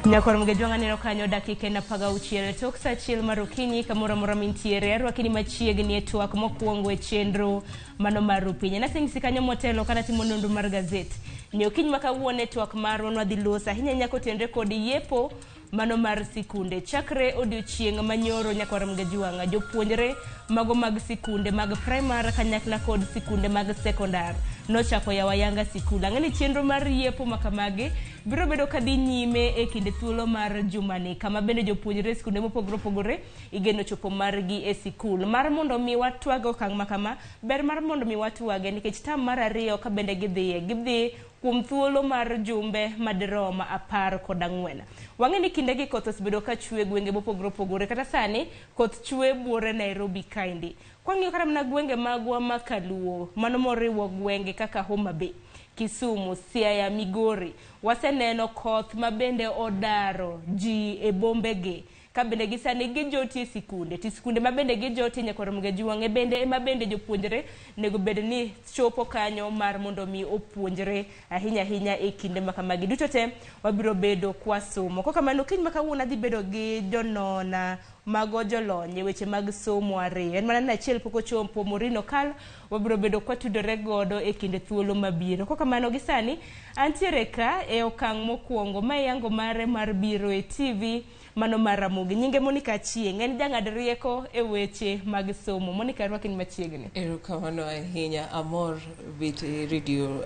Nyakwar Mgejwang' aneno kanyo dakika en 16 tok sa 1 mar okinyi kamoro amora mintiere arwakini machiegni e twak mokwongo e chenro mano mar Rupiny. Naseng'isi kanyo motelo ka natimo nonro mar gazet ni okinyi ma kawuono e twak marwa nwadhi loso ahinya ahinya kotenre kod yepo mano mar sikunde. Chakre odiochieng' manyoro nyakwar Mgejwang' jopuonjre mago mag sikunde mag primar kanyakla kod sikunde mag sekondar nochako yawo ayanga sikul. Ang'e ni chenro mar yepo makamagi biro bedo kadhi nyime e kinde thuolo mar jumani kama bende jopuonjre sikunde mopogore opogore igeno chopo margi e sikul. Mar mondo mi watwag okang' makama, ber mar mondo mi watwage nikech tam mar ariyo ka bende gidhiye, gidhi kuom thuolo mar jumbe madirom 14. Wang'e ni kindegi koth osebedo ka chwe gwenge mopogore opogore kata sani koth chwe buore Nairobi kaendi. Kwang'iyo kata mana gwenge magwa ma kaluo, mano moriwo gwenge kaka Homa Bay, Kisumu, Siaya, Migori, waseneno koth ma bende odaro ji e bombegi ka bende gisani gijotie sikunde to sikunde ma bende gijotie nyakwar Mgejwang' e bende ema bende jopuonjre nego bed ni chopo kanyo mar mondo mi opuonjre ahinya ahinya e kinde ma kamagi. Duto te wabiro bedo kwasomo. Kokamano kiny ma kawuono adhi bedo gi jonona mago jolony e weche mag somo ariyo. En mana ni achiel pok ochopo Maureen Okal wabiro bedo kwatudore godo e kinde thuolo mabiro. Kokamano gi sani antiere ka e okang' mokwongo ma yango mare mar biro e TV mano mar Ramogi. Nyinge Monica Achieng' en jang'ad rieko e weche mag somo. Monica arwakini machiegni. Erokamano ahinya, amor bet e radio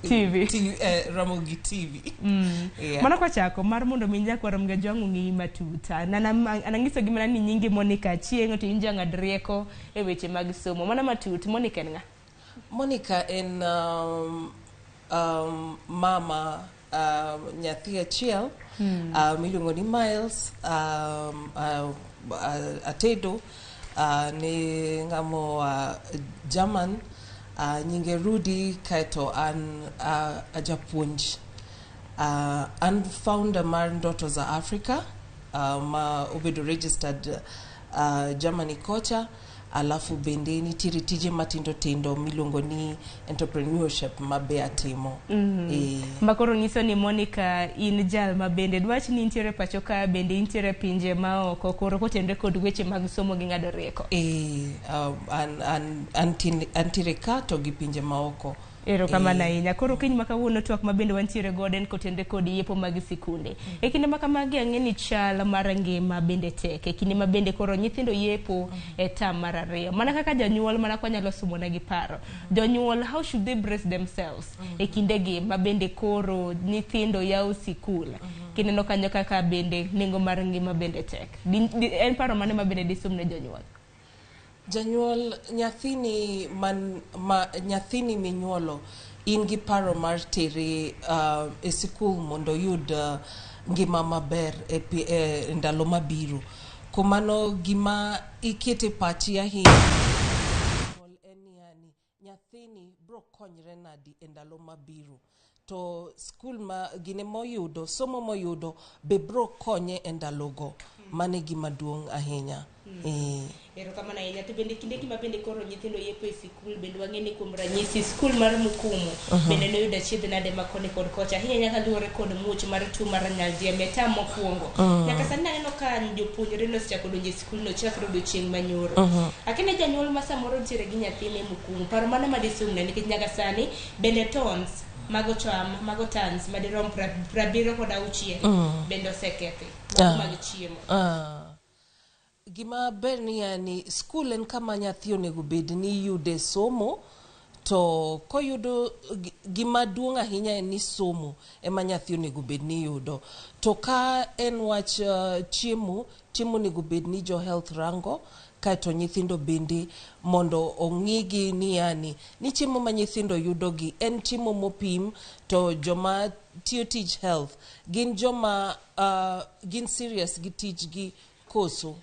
TV. Ramogi TV. Yeah. Mano kwachako mar mondo mi nyakwar Mgejwang' ong'eyi matut. Anang'isogi mana ni nyingi Monica Achieng' to in jang'ad rieko e weche mag somo. Mana matut, Monica en ng'a? Monica en mama nyathi achiel miluongo ni Miles, atedo ne ng'amo German, nyinge Rudy, kaeto an ajapuonj. An founder mar Ndoto za Africa, ma obedo registered Germany kocha, alafu bende nitiere tije matindo tindo miluongo ni entrepreneurship ma be atimo. Ma koro nyiso ni Monica in jal ma bende dwach ni intiere pacho ka bende intiere pinje maoko koro kotenre kod weche mag somo gi ng'ado rieko. Antiere ka to gi pinje maoko. Erokamano ahinya. Koro kiny ma kawuono twak ma bende wantiere godo en kotenre kod yepo mag sikunde. E kinde ma kamagi ang'e ni chal mar ngima bende tek. E kinde ma bende koro nyithindo yepo e tam mar ariyo. Mana kaka jonyuol mana kwanyalo somo negi paro. Jonyuol how should they brace themselves e kindegi ma bende koro nyithindo yawo sikul. Kineno kanyo kaka bende nengo mar ngima bende tek. En paro mane ma bende disum ne jonyuol? Janyuol, nyathini man, ma, nyathini minyuolo in gi paro mar tere e sikul mondo oyud ngima maber e ndalo mabiro. Kuom mano gima ikete pachi ahinya en niya ni nyathini bro konyre nadi e ndalo mabiro. To skul ma gine moyudo, somo moyudo be bro konye e ndalogo. Mano e gima duong' ahinya. Erokamano ahinya. To bende kinde ma bende koro nyithindo yepo e sikul bende wang'e ni kuom ranyisi skul mar Mukumu bende noyudo achiedh nade ma koni kod kocha ahinya ahinya kaluwore kod muoch mar tuo mar nyaldiema e tam mokwongo. Nyaka sani naneno ka jopuonjre nosechako donjo e sikulno chakre odiochieng' manyoro. Akia janyuol ma samoro nitiere gi nyathine Mukumu, paro mane ma disumne nikech nyaka sani bende tons mago cham, mago tons madirom 76 bende osekethi mago mag chiemo. Gima ber ni yani skul en kama nyathi onego bed ni yude somo, to koyudo gima duong' ahinya en ni somo ema nyathi onego bed ni yudo. To ka en wach chiemo, chiemo onego bed ni jo health rango, kaeto nyithindo bende mondo ong'igi ni yani ni chiemo ma nyithindo yudo gi en chiemo mopim, to joma tiyo tij health gin joma gin serious gi tijgi koso.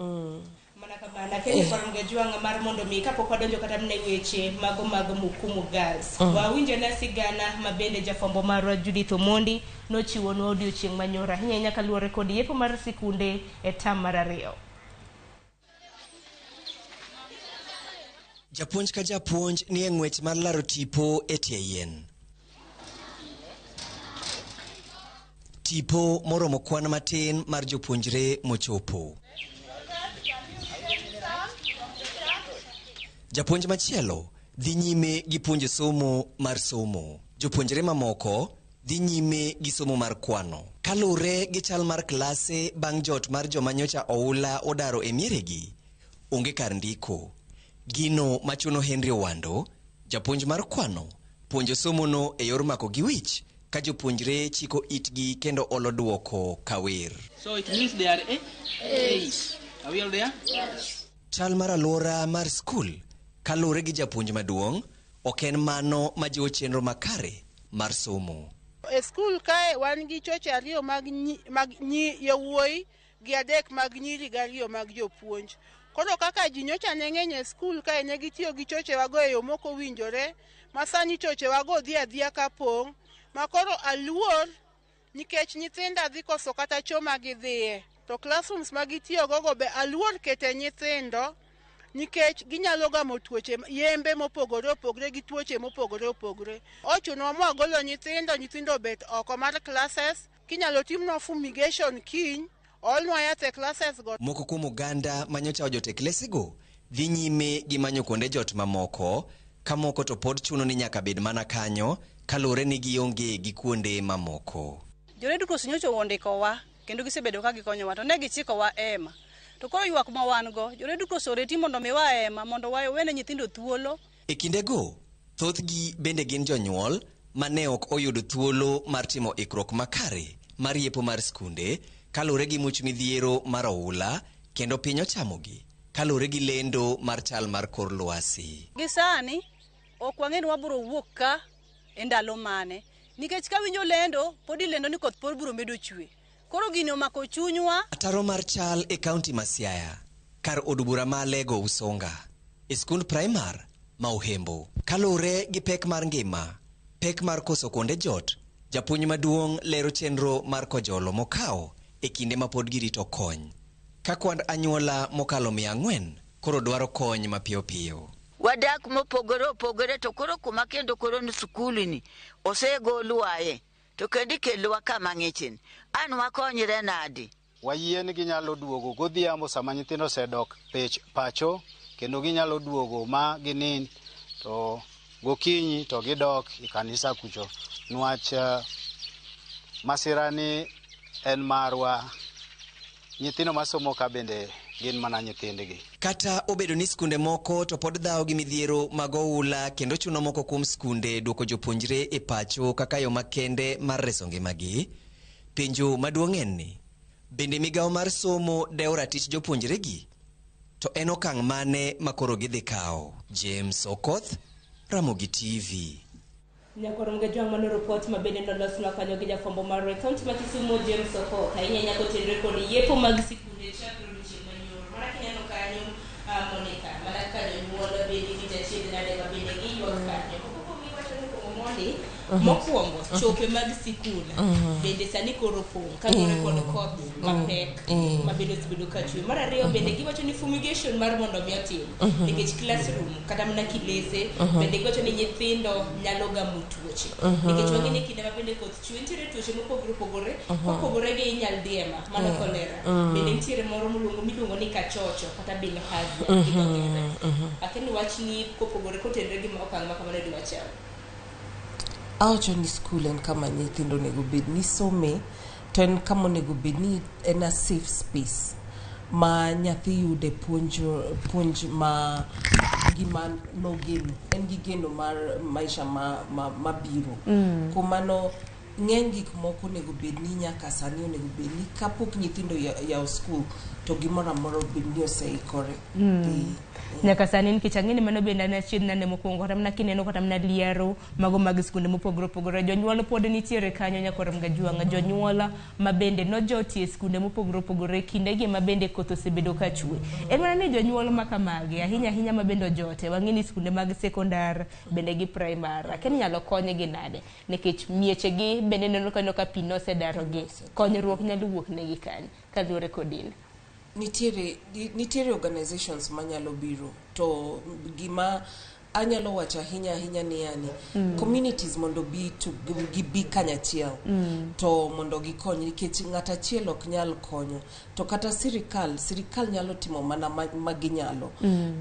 Mana kamano, Kenya koro Mgejwang' mar mondo mi kapok wadonjo kata mana e weche mago mag Mukumu Girls. Wawinjo na sigana ma bende jafwambo marwa Judith Omondi nochiwonwa odiochieng' manyoro ahinya ahinya kaluwore kod yepo mar sikunde e tam mar ariyo. Japuonj ka japuonj ni e ng'wech mar laro tipo e tie yien. Tipo moromo kwan matin mar jopuonjre mochopo. Japuonj machielo dhi nyime gi puonjo somo mar somo. Jopuonjre mamoko dhi nyime gi somo mar kwano. Kaluwore gi chal mar klase bang' jot mar joma nyocha oula odaro e mieregi, onge kar ndiko. Gino machuno Henry Owando, japuonj mar kwano, puonjo somono e yor mako gi wich ka jopuonjre chiko itgi kendo olo duoko kawer. So it means they are 8. Are we all there? Yes. Chal mar alwora mar skul kaluwore gi japuonj maduong' ok en mano majiwo chenro makare mar somo. E skul kae wan gi choche 2 mag yawuoyi gi 3 mag nyiri gi 2 mag jopuonj. Koro kaka ji nyocha ne ng'eny e skul kae ne gitiyo gi chochewago e yo mok owinjore, ma sani chochewago dhi adhiya ka pong', ma koro aluor nikech nyithinda dhi koso kata cho ma gidhiye. To classrooms ma gitiyogo be aluor kete nyithindo nikech ginyalo gamo tuoche yembe mopogore opogore gi tuoche mopogore opogore. Ochunowa mwagolo nyithindo, nyithindo obet oko mar classes, kinyalo timnwa fumigation kiny, oolnwa yath e classes go. Moko kuom oganda manyocha ojot e klesego dhi nyime gi manyo kuonde jot mamoko, ka moko to pod chuno ni nyaka bed mana kanyo kaluwore ni gionge gi kuonde mamoko. Jo Red Cross nyocha ondikowa kendo gisebedo ka gikonyowa to ne gichikowa ema. To koro ywak ma wan go, jo Red Cross oreti mondo miwa ema mondo wawene nyithindo thuolo. E kindego, thothgi bende gin jonyuol ma ne ok oyudo thuolo mar timo ikruok makare mar yepo mar skunde kaluwore gi much midhiero mar oula kendo piny ochamogi kaluwore gi lendo mar chal mar kor lwasi. Gi sani ok wang'e ni wabiro wuok ka e ndalo mane, nikech ka winjo lendo pod ilendo ni koth pod biro medo chwe. Koro gini omako chunywa. Ataro mar chal e kaunti ma Siaya, kar od bura ma Alego Usonga, e skund primar ma Uhembo. Kaluwore gi pek mar ngima, pek mar koso kuonde jot, japuonj maduong' lero chenro mar kojolo mokawo e kinde ma pod girito kony. Ka kwand anyuola mokalo 400 koro dwaro kony mapiyo piyo. Wadak mopogore opogore to koro kuma kendo koro ni skulni osegolwae to kendo ikelowa kama ng'ichni. An wakonyre nadi? Wayie ni ginyalo duogo godhiambo sama nyithindo osedok pacho, kendo ginyalo duogo ma ginind to gokinyi to gidok e kanisa kucho. Nwach masira ni en marwa, nyithindo masomo ka bende gin mana nyithindgi. Kata obedo ni skunde moko to pod dhawo gi midhiero mag oula kendo chuno moko kuom skunde duoko jopuonjre e pacho kaka yo makende mar reso ngimagi, penjo maduong' en ni, bende migawo mar somo dewo ratich jopuonjregi? To en okang' mane ma koro gidhi kawo? James Okoth, Ramogi TV. Nyakwar Mgajwang' mano report ma bende nolosnwa kanyo gi jafwambo marwa e kaunti ma Kisumu James Okoth, ahinya ahinya kotenore kod yepo mag sikunde chakre odiochieng' manyoro. Mana kineno kanyo Monica, mana ka jonyuol bende gi jachiedh nade ma bende giywak kanyo. Moko kuomgi wacho ni kuom mondi, mokwongo chope mag sikul bende sani koro pong' kaluwore kod koth mapek ma bende osebedo ka chwe. Mar ariyo bende giwacho ni fumigation mar mondo mi otim nikech classroom kata mana kilese bende giwacho ni nyithindo nyalo gamo tuoche nikech wang'e ni kinde ma bende koth chwe nitiere tuoche mopogore opogore kopogore gi nyaldiema mano kolera bende nitiere moro miluongo ni kachocho kata bilharzia gi dho ngere. Akia ni wachni kopogore kotenore gi okang' ma kamano diwachal. Awacho ni skul en kama nyithindo onego bed ni some, to en kama onego bed ni en a safe space ma nyathi yude puonj ma gima nogeno, en gi geno mar maisha mabiro. Kuom mano ng'eny gik moko onego bed ni nyaka sani onego bed ni kapok nyithindo yawo skul to gimoro amora obed ni oseikore. Nyaka sani nikech ang'e ni mano bende an achiedh nade mokwongo kata mana kineno kata mana liero mago mag skunde mopogore opogore jonyuol pod nitiere kanyo nyakwar Mgajwang' jonyuol ma bende nojotie skunde mopogore opogore kindegi ma bende koth osebedo ka chwe. En mana ni jonyuol ma kamagi ahinya ahinya ma bende ojote wang'e ni skunde mag sekondar bende gi primar akia ni inyalo konygi nade nikech miechegi bende neno kanyo ka pi nosedarogi konyruok nyalo wuok negi kanye kaluwore kod in. Nitiere organizations manyalo biro to gima Anyalo wacho ahinya ahinya ni yani communities mondo bi to gibi kanyachiel to mondo gikony, nikech ng'at achiel ok nyal konyo, to kata sirikal nyalo timo mana ma ginyalo,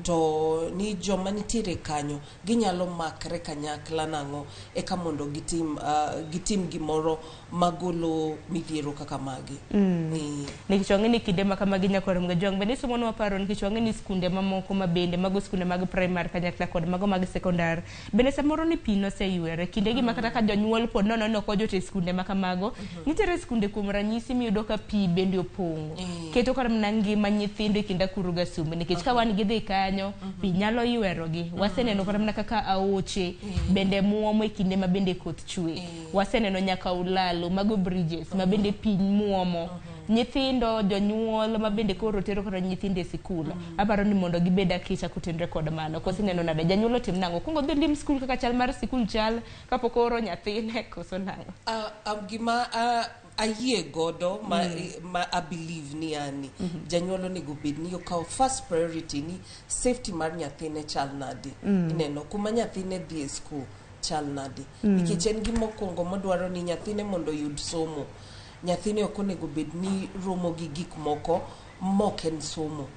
to ni joma nitiere kanyo ginyalo makre kanyakla nang'o eka mondo gitim gimoro magolo midhiero kaka magi. Nikech wang'e ni kinde ma kamagi, nyakwar Mgajwang' bende isomonwa paro, nikech wang'e ni skunde mamoko ma bende mago skunde mag primary kanyakla kod mago mag sekondar bende samoro ni pi noseywere kindegi ma kata ka jonyuol pod nono ni ok ojote e skunde ma kamago. Nitiere skunde, kuom ranyisi, miyudo ka pi bende opong'o, keto kata mana ngima nyithindo e kind akuru gasumbe, nikech ka wan gidhi kanyo, pi nyalo ywerogi. Waseneno kata mana kaka aoche bende muomo e kinde ma bende koth chwe. Waseneno nyaka ulalo, mago bridges ma bende pi muomo. Nyithindo, jonyuol ma bende koro tero kata nyithindo e sikul, aparo ni mondo gibed akicha kotenore kod mano. Koso ineno nade? Janyuol otim nang'o? Kuongo dhi lim skul kaka chal mar sikul chal kapok ooro nyathine, koso nang'o? Gima ayie godo ma I believe ni yani janyuol onego bed ni okawo first priority ni safety mar nyathine chal nade, ineno kuma nyathine dhi e school chal nade, nikech en gima okwongo modwaro ni nyathine mondo oyud somo. Nyathine ok onego bed ni romo gi gik moko mok en somo.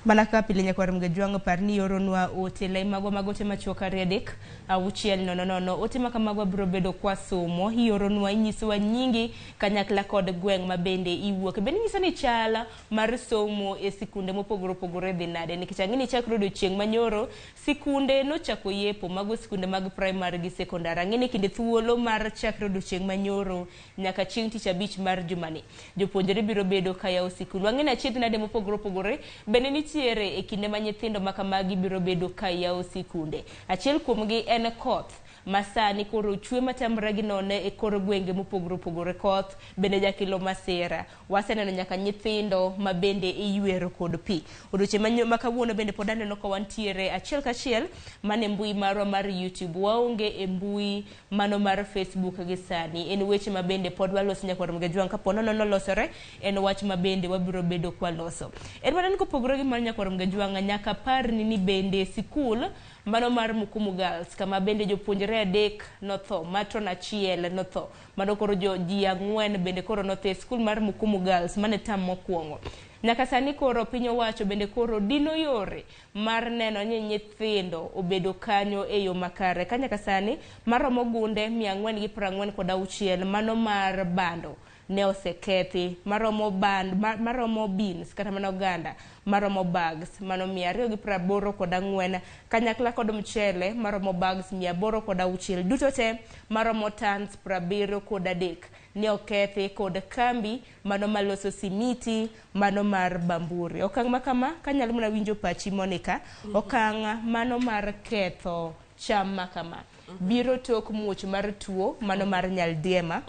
Mana kaka pile, nyakwar Mgajwang', par ni ioronwa ote lai magwa mag ote machuok 23600. Ote ma kamago biro bedo kwa somo. Ioronwa, inyisowa nyingi kanyakla kod gweng' ma bende iwuoke. Bende inyiso ni chal mar somo e sikunde mopogore opogore dhi nade, nikech ang'e ni chakre odiochieng' manyoro sikunde nochako yepo, mago sikunde mag primary gi sekondar. Ang'e ni kinde thuolo mar chakre odiochieng' manyoro nyaka chieng' tich abich mar jumani, jopuonjre biro bedo ka yawo sikul. Wang'e ni achiedh nade mopogore opogore bende nitiere e kinde ma nyithindo ma kamagi biro bedo ka yawo sikunde. Achiel kuomgi en koth ma sani koro chwe matamre gi none e kor gwenge mopogore opogore. Koth bende jakelo masira. Waseneno nyaka nyithindo ma bende iywero kod pi. Odiochieng' ma kawuono bende pod aneno ka wantiere achiel kachiel mane mbui marwa mar YouTube. Waonge e mbui mano mar Facebook gi sani. En weche ma bende pod waloso, nyakwar Mgajwang'. Kapo nono nolosore, en wach ma bende wabiro bedo kwaloso. En mana ni kopogore gi mar nyakwar Mgajwang', nyaka parni ni bende sikul mano mar Mukumu Girls, kama bende jopuonjre adek notho, matron achiel notho, mano koro jo ji ang'wen bende koro notho e skul mar Mukumu Girls mane tam mokwongo. Nyaka sani koro piny owacho bende koro dino yore mar neno ni nyithindo obedo kanyo e yo makare, ka nyaka sani maromo gunde 446 mano mar bando ne osekethi, maromo band maromo beans kata mana oganda maromo bags mano 284, kanyakla kod mchele maromo bags 806, duto te maromo tons 73 ne okethi kod kambi mano maloso simiti mano mar Bamburi. Okang' ma kama kanyalo mana winjo pachi, Monica. Okang' mano mar ketho cham ma kama biro tok muoch mar tuo mano mar nyaldiema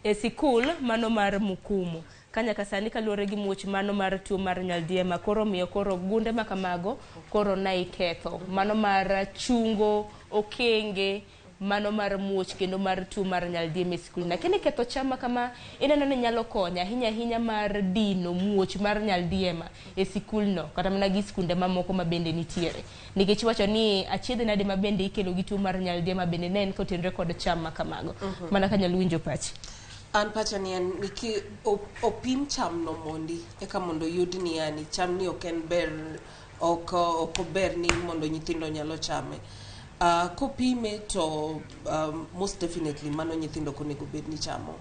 e sikul mano mar Mukumu, ka nyaka sani kaluwore gi muoch mano mar tuo mar nyaldiema koro miyo koro gunde ma kamago koro ne iketho mano mar chungo okenge mano mar muoch kendo mar tuo mar nyaldiema e sikul. Lakini ketho cham ma kama ineno ni nyalo konyo ahinya ahinya mar dino muoch mar nyaldiema e sikulno kata mana gi skunde mamoko ma bende nitiere, nikech iwacho ni achiedh nade ma bende ikelo gi tuo mar nyaldiema bende ne en kotenore kod cham ma kamago. Mana kanyalo winjo pachi. An pacha ni en ni ki opim chamno mondi eka mondo oyud ni yani chamni ok en ber, ok ober ni mondo nyithindo nyalo chame. Kopime to most definitely mano nyithindo ok onego bed ni chamo.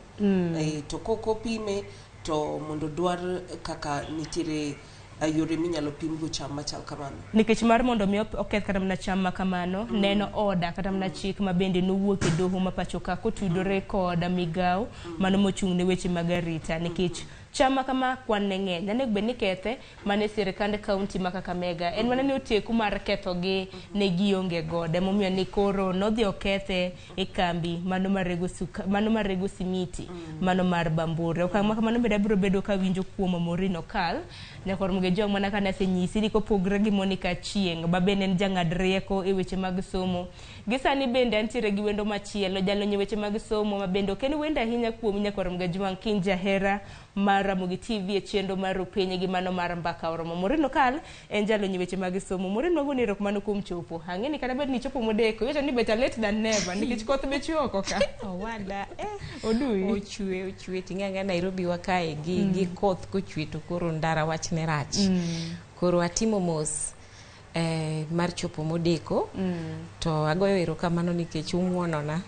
To kok opime to mondo dwar kaka nitiere yore minyalo pimgo cham machal kamano. Nikech mar mondo mi oketh kata mana cham ma kamano, ne en oda kata mana chik ma bende nowuok e doho ma pacho ka kotudore kod migawo mano mochung' ne weche mag arita, nikech cham ma kama kwan ne ng'eny onego bed ni kethe mana e sirikand kaunti ma Kakamega. En mana ni oteku mar kethogi ne gionge godo, emomiyo ni koro nodhi okethe e kambi mano marego suka, mano marego simiti mano mar Bamburi. Okang' ma kamano bende abiro bedo kawinjo kuom Maureen Okal, nyakwar Mugejong, mana kane asenyisi ni kopogre gi Monica Achieng' ma bende en jang'ad rieko e weche mag somo. Gi sani bende antiere gi wendo machielo, jalony e weche mag somo ma bende ok en wendo ahinya kuom nyakwar Mgajwang' King Jahera mar Ramogi TV e chenro mar Rupiny gi mano mar Mbaka Oromo. Maureen Okal en jalony e weche mag somo. Maureen, wagoni erokamano kuom chopo. Ang'e ni kata bed ni ichopo modeko, iwacho ni better late than never nikech koth be chwe oko ka. Owada Odui. Ochwe, ochwe ting'e ang'e Nairobi wa kae gi koth kochwe to koro ndara wach ne rach. Koro atimo mos mar chopo modeko to agoyo erokamano nikech ung'wonona.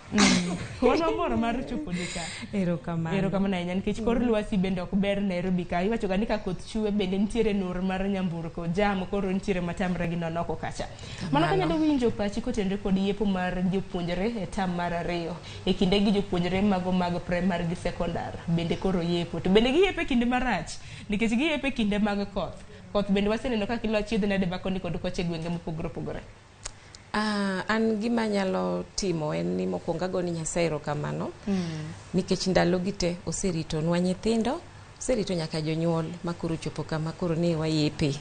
Wan wamor mar chopo ni ka. Erokamano. Erokamano ahinya nikech kor lwasi bende ok ber Nairobi ka. Iwacho ga ni ka koth chwe bende nitiere nur mar nyamburko, jam koro nitiere matamre gi nono oko kacha. Mano kanyalo winjo pachi kotenore kod yepo mar jopuonjre e tam mar ariyo. E kinde gi jopuonjre mago mag primary gi secondary bende koro yepo. To bende giyepo e kinde marach nikech giyepo e kinde mag koth. Koth bende waseneno ka kelo achiedh nade ma koni kod kocha e gwenge mopogore opogore. An gima anyalo timo en ni mokwongo ago ni Nyasaye erokamano nikech ndalogi te oseritonwa nyithindo, oserito nyaka jonyuol ma koro ochopo kama koro ne wayepe.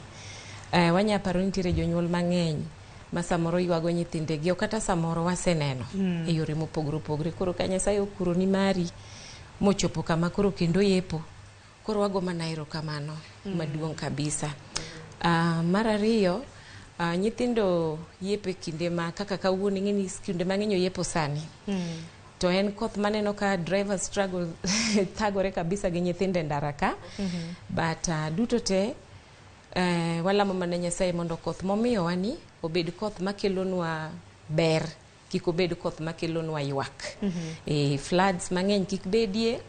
Wanya paro ni nitiere jonyuol mang'eny ma samoro ywago nyithindegi ok kata samoro waseneno e yore mopogore opogore. Koro ka Nyasaye okuro ni mari mochopo kama koro kendo yepo, koro wago mana erokamano maduong' kabisa. Mar ariyo, nyithindo yepo e kinde ma kaka kawuono ing'e ni skunde mang'eny oyepo sani. To en koth maneno ka driver struggle thagore kabisa gi nyithindo e ndara ka. But duto te walamo mana Nyasaye mondo koth momiyowa ni obed koth makelonwa ber, kik obed koth makelonwa ywak. Floods mang'eny kik bedie.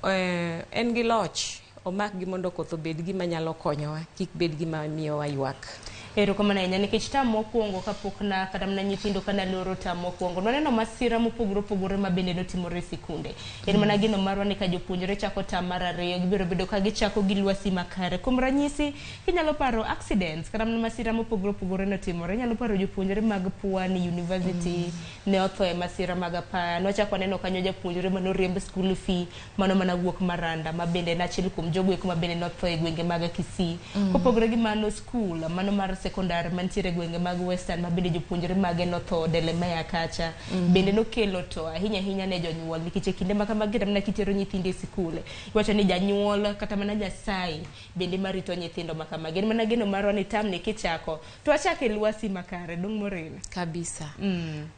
En gi loch omak gi mondo koth obed gima nyalo konyowa, kik bed gima miyowa ywak. Erokamano ahinya nikech tam mokwongo kapok na kata mana nyithindo ka naloro tam mokwongo nwaneno masira mopogore opogore ma bende notimore e sikunde. En mana geno marwa ni ka jopuonjre chako tam mar ariyo gibiro bedo ka gichako gi lwasi makare. Kuom ranyisi kinyalo paro accidents kata mana masira mopogore opogore notimore. Inyalo paro jopuonjre mag Pwani University ne otho e masira mag apaya. Nwachako waneno kanyo japuonjre manoriemb school fee mano mana wuok Maranda ma bende en achiel kuom jogo eko ma bende notho e gwenge mag Kisii. Kopogore gi mano skul mano mar sekondar mantiere e gwenge mag Western ma bende jopuonjre mage notho Delemere kacha bende nokelo to ahinya ahinya ne jonyuol nikech e kinde ma kamagi kata mana kitero nyithindo e sikul iwacho ni janyuol kata mana Nyasaye bende marito nyithindo ma kamagi. En mana geno marwa ni tamni kichako to achako e lwasi makare dong' Maureen. Kabisa.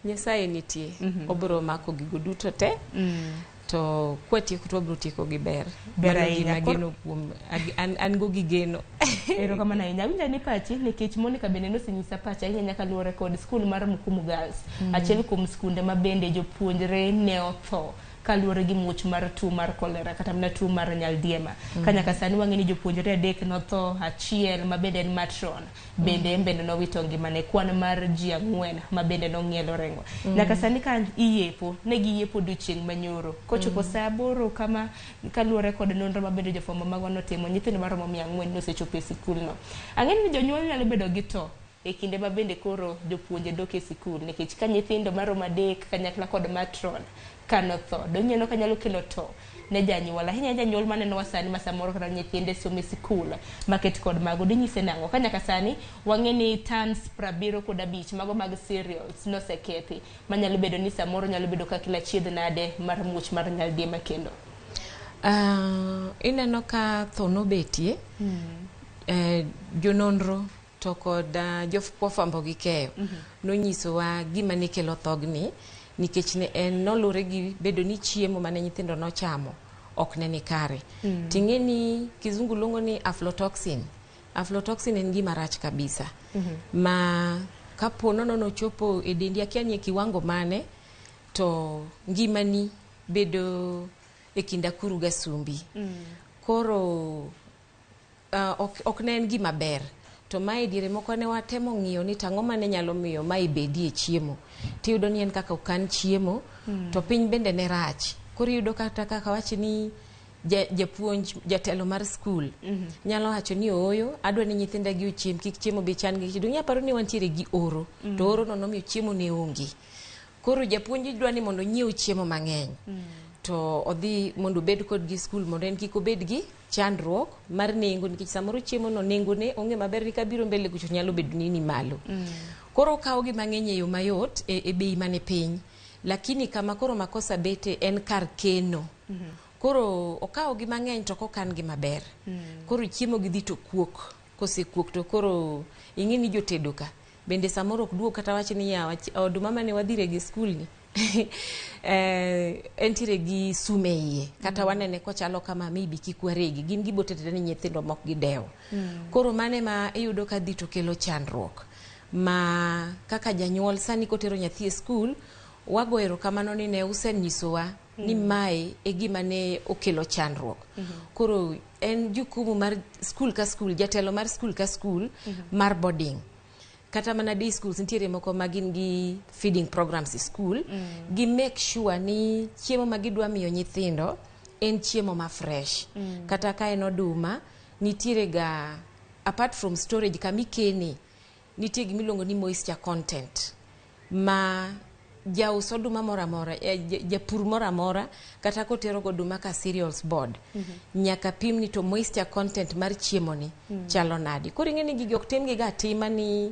Nyasaye nitie. Obiro mako gigo duto te. To kwatieko to wabiro tieko gi ber. Ber Mano ahinya. gima ageno kuom an go gi geno. Erokamano ahinya. Awinjo ni pachi nikech Monica bende nosenyisa pacha ahinya nyaka luwore kod skul mar Mukumu Girls. Achiel kuom skunde ma bende jopuonjre ne otho kaluwore gi muoch mar tuo mar kolera kata mana tuo mar nyaldiema. Ka nyaka sani wang'e ni jopuonjre adek notho, achiel ma bende en matron bende en bende nowito ngimane, kwan mar ji 4 ma bende nong'ielo rengo. Nyaka sani ka iyepo, ne giyepo odiochieng' manyoro. Kochopo saa 8 kama kaluwore kod nonro ma bende jofwambo magwa notimo, nyithindo maromo 400 nosechopo e sikulno. Ang'e ni jonyuol nyalo bedo gi to e kinde ma bende koro jopuonje dok e sikul nikech ka nyithindo maromo 3 kanyakla kod matron kanotho, donge ka nyalo kelo to ne janyuol ahinya janyuol manenowa sani ma samoro kata nyithinde somo e sikul maket kod mago dinyise nang'o ka nyaka sani wang'e ni tons 75 mago mag cereals nosekethi manyalo bedo ni samoro nyalo bedo ka kila chiedh nade mar muoch mar nyaldiema kendo. Ineno ka tho nobetie, jononro to kod jofwambo gi keyo nonyisowa gima ne kelo thogni nikech ne en nolure gi bedo ni chiemo mane nyithindo nochamo ok ne ni kare. Ting'e ni kizungu luongo ni aflatoxin. Aflatoxin en gima rach kabisa. Ma kapo nono nochopo e dendi akia ni e kiwango mane to ngimani bedo e kind akuru ga sumbi. Koro ok ne en gima ber. To mae diere moko ne watemo ng'iyo ni tang'o mane nyalo miyo mae bedie e chiemo. Tiyudo ni en kaka okan chiemo, to piny bende ne rach. Koro iyudo kata kaka wach ni japuonj, jatelo mar skul nyalo wacho ni ooyo, adwa ni nyithinda gi ochiem, kik chiemo be chan gi. Donge aparo ni wantiere gi oro, to oro no nomiyo chiemo ne onge. Koro japuonj dwa ni mondo onyiew chiemo mang'eny. To odhi mondo obed kodgi skul mondo en kik obed gi chandruok mar nengo nikech samoro chiemo no nengo ne onge maber ni kabiro mbele kucho nyalo bedo ni ni malo. Koro okawo gi mang'eny e yo mayot e bei mani piny. Lakini kama koro makosa bete en kar keno. Koro okawo gi mang'eny to ok okan gi maber. Koro chiemo gi dhi to kuok. Kosekuok to koro ing'e ni jotedo ka bende samoro ok duog kata wach ni yawa oduma mane wadhi rego e skul ni entiere gi sum e iye kata wanene kochalo kama maybe kik waregi gin gibotedo ni nyithindo mok gidewo. Koro mane ma iyudo ka dhi to kelo chandruok ma kaka janyuol sani kotero nyathi e skul wago erokamano ni ne usenyisowa ni mae e gima ne okelo chandruok. Koro en jukumu mar skul ka skul, jatelo mar skul ka skul mar boarding kata mana day schools nitiere moko ma gin gi feeding programs e skul gi make sure ni chiemo ma gidwa miyo nyithindo en chiemo ma fresh. Kata ka en oduma nitiere ga apart from storage kamikene nitie gimiluongo ni moisture content ma jaus oduma moro amora japur moro amora kata kotero goduma ka cereals board nyaka pim ni to moisture content mar chiemo ni chalo nade. Koro ing'e ni gigi ok timgi ga atima ni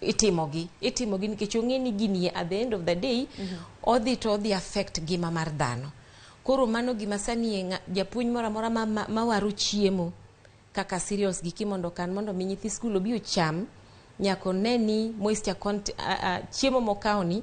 itimogi itimogi nikech ong'e ni gini at the end of the day odhi to odhi affect ngima mar dhano. Koro mano gima sani japuonj moro amora ma waro chiemo kaka cereals gi mondo okan mondo mi nyithi skul obi ocham nyaka one ni moisture content chiemo mokawo ni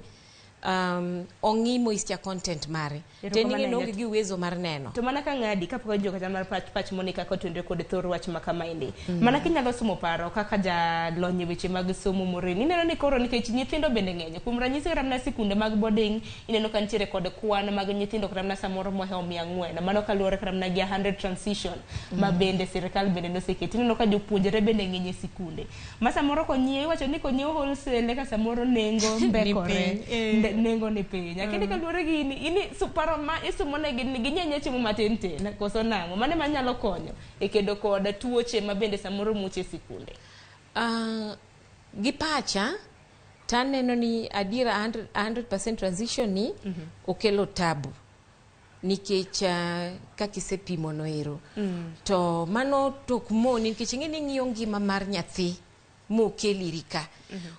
ong'i moisture content mare to en ing'e ni oonge gi uwezo mar neno. To mana ka ng'adi kapok awinjo kata mar pach Monica kotenore kod thor wach ma kamaendi. Mana kinyalo somo paro kaka jalony e weche mag somo Maureen, ineno ni koro nikech nyithindo bende ng'eny. Kuom ranyisi kata mana sikunde mag boarding ineno ka nitiere kod kwan mag nyithindo kata mana samoro mohewo 400. Mano kaluwore kata mana gi 100 transition ma bende sirikal bende noseketo. Ineno ka jopuonjre bende ng'eny e sikunde. Ma samoro konyiew iwacho ni konyiew wholesale eka samoro nengo mbekore. Nengo ni piny. Lakini kaluwore gi ini paro ma isumo negi ni ginyenye chiemo matin tin koso nang'o mane manyalo konyo e kedo kod tuoche ma bende samoro muoch e sikunde. Gi pacha taneno ni adiera 100% transition ni okelo tabu nikech kaka isepimo no ero to mano tok moni nikech ing'e ni ing'iyo ngima mar nyathi mokel iri ka.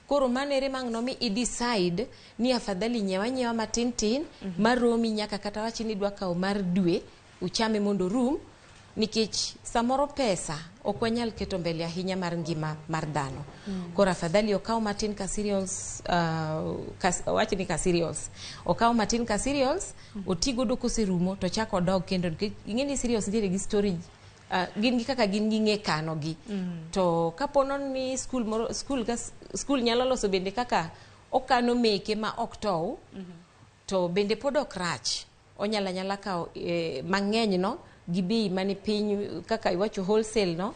Koro mano ere mang' nomi i decide ni afadhali nyiew anyiewa matin tin maromi nyaka kata wach ni idwa kawo mar dwe uchame mondo orum nikech samoro pesa ok wanyal keto mbele ahinya mar ngima mar dhano. Koro afadhali okaw matin ka cereals wach ni ka cereals okaw matin ka cereals oti godo koserumo to chak odog kendo nikech ing'e ni cereals nitiere gi storage gin gi kaka gin ging'e kano gi. To kapo ni skul moro skul ka skul nyalo loso bende kaka okano meke ma ok tow to bende pod ok rach. Onyalo anyala kawo mang'eny no gi bei mani piny kaka iwacho wholesale no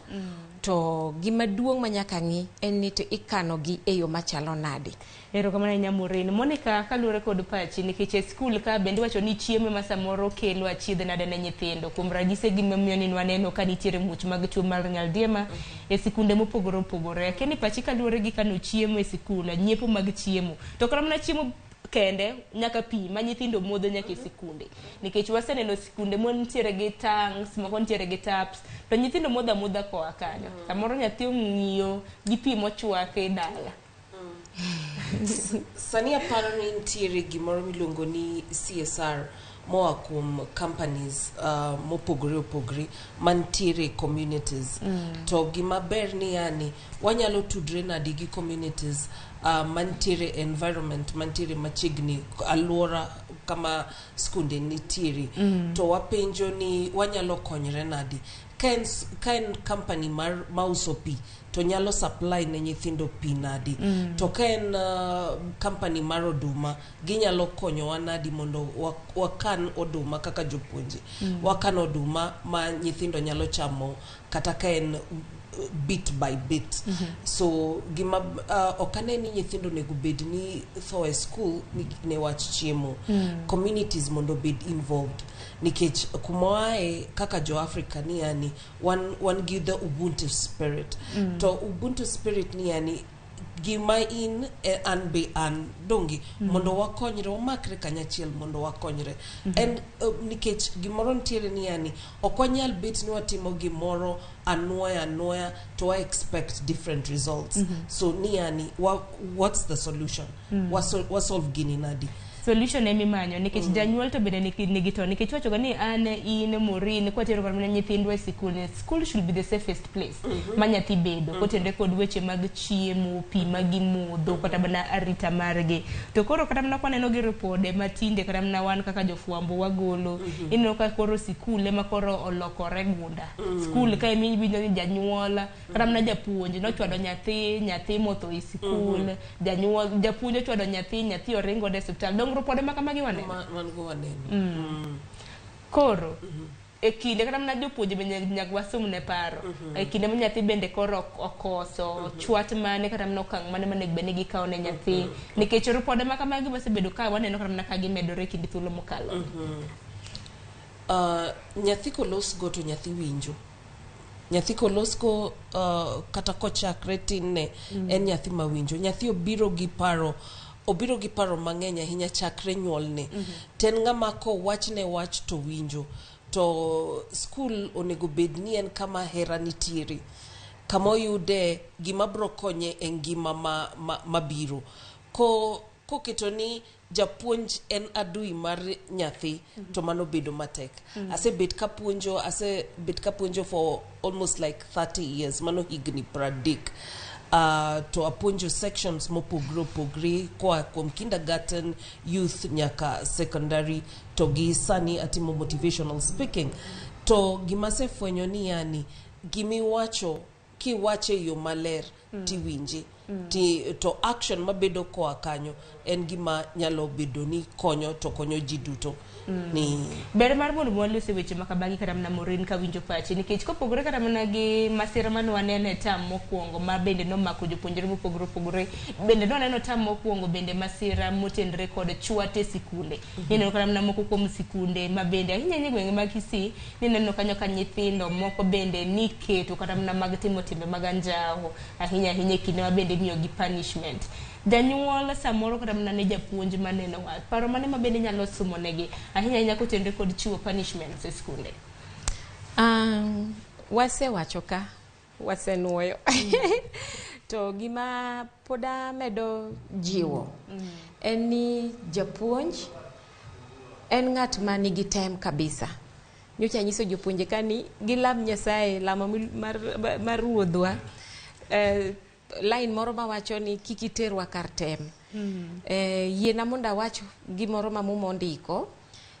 to gima duong' ma nyaka ng'i en ni to ikano gi e yo machalo nade. Erokamano ahinya Maureen. Monica, kaluwore kod pachi nikech e skul ka bende iwacho ni chiemo ma samoro kelo achiedh nade ne nyithindo. Kuom ranyisi gimomiyo ni waneno ka nitiere muoch mag tuo mar nyaldiema e sikunde mopogore opogore. Akia ni pachi kaluwore gi kano chiemo e sikul, nyiepo mag chiemo. To kata mana chiemo kende nyaka pi ma nyithindo modho nyaka e sikunde. Nikech waseneno sikunde mantiere gi tanks, moko nitiere gi taps, to nyithindo modho amodha koa kanyo. Samoro nyathi ong'iyo gi pi mochwaki dala. Sani aparo ni nitiere gimoro miluongo ni CSR moa kuom companies mopogore opogore mantiere communities. To gima ber ni yani wanyalo tudre nadi gi communities mantiere environment mantiere machiegni alwora kama skunde nitiere to wapenjo ni wanyalo konyre nadi ka en company mar mauso pi to nyalo supply ne nyithindo pi nadi to ka en company mar oduma ginyalo konyowa nadi mondo wakan oduma kaka jopuonje wakan oduma ma nyithindo nyalo chamo kata ka en bit by bit. So gima ok ane ni nyithindo onego bed ni tho e school ne wach chiemo. Communities mondo obed involved nikech kuma waaye kaka jo Africa ni yani wan gi the Ubuntu spirit. To Ubuntu spirit ni yani Gima in e an be an donge mondo wakonyre, wamakre kanyachiel mondo wakonyre. En nikech gimoro nitiere ni yani ok wanyal bet ni watimo gimoro anuoya anuoya to wa expect different results. So ni yani what's the solution? Wa solve gini nadi? Solution ema imanyo nikech janyuol to bende nigi to nikech wachoga ni an in Maureen kwatero kata mana nyithindwa e sikul ni school should be the safest place ma nyathi bedo kotenore kod weche mag chiemo, pi ma gimodho, kata mana arita margi. To koro kata mana kwaneno gi ripode matinde kata mana wan kaka jofwambo wagolo, ineno ka koro sikul ema koro olokore gunda. Skul ka ema iwinjo ni janyuol kata mana japuonj nochwado nyathi, nyathi motho e sikul, janyuol japuonj ochwado nyathi, nyathi oring godo e osiptal. Dong ripode ma kamagi waneno. Wan go waneno. Koro e kinde kata mana jopuonje bende nyaka wasum ne paro e kinde ma nyathi bende koro okoso chwat mane kata mana okang' mane monego bed ni gikawo ne nyathi, nikech ripode ma kamagi wasebedo ka waneno kata mana ka gimedore e kind thuolo mokalo. Nyathi kolosgo to nyathi winjo. Nyathi kolosgo kata kochakre tinne en nyathi mawinjo. Nyathi obiro gi paro, obiro gi paro mang'eny ahinya chakre nyuolne. To en ng'ama kowachne wach to winjo. To skul onego bed ni en kama hera nitiere, kama oyude gima biro konye e ngima mabiro. Koketo ni japuonj en adui mar nyathi to mano bedo matek. Asebet ka puonjo for almost like 30 years, mano higni 30. To apuonjo sections mopogre opogre koa kuom kindergarten, youth nyaka secondary, to gi sani atimo motivational speaking. To gima asefwenyo ni yani gimiwacho kiwache e yo maler tiwinje to action mabedo koa kanyo en gima nyalo bedo ni konyo to konyo ji duto ni. Ber mar mondo walos e weche ma kamagi kata mana Maureen kawinjo pachi, nikech kopogore kata mana gi masira mane waneno e tam mokwongo ma bende nomako jopuonjre mopogore opogore, bende nwaneno tam mokwongo bende masira motenore kod chwat e sikunde. Nineno kata mana moko kuom sikunde ma bende ahinya ahinya e gwenge mag Kisii, nineno kanyo ka nyithindo moko bende niketo kata mana mag timo timbe mag anjawo ahinya ahinya e kinde ma bende imiyogi punishment. Janyuol samoro kata mana ne japuonj maneno wa, paro mane ma bende nyalo sumo negi ahinya ahinya kotenore kod chiwo punishments e skunde? Wasewacho ka wasenuoyo to gima pod amedo jiwo en ni japuonj en ng'at ma nigi tem kabisa. Nyocha anyiso jopuonje ka ni gilam Nyasaye lamo mar ruodhwa, line moro mawacho ni kik iterwa kar tem. Yiena mondo awach gimoro ma Muma ondiko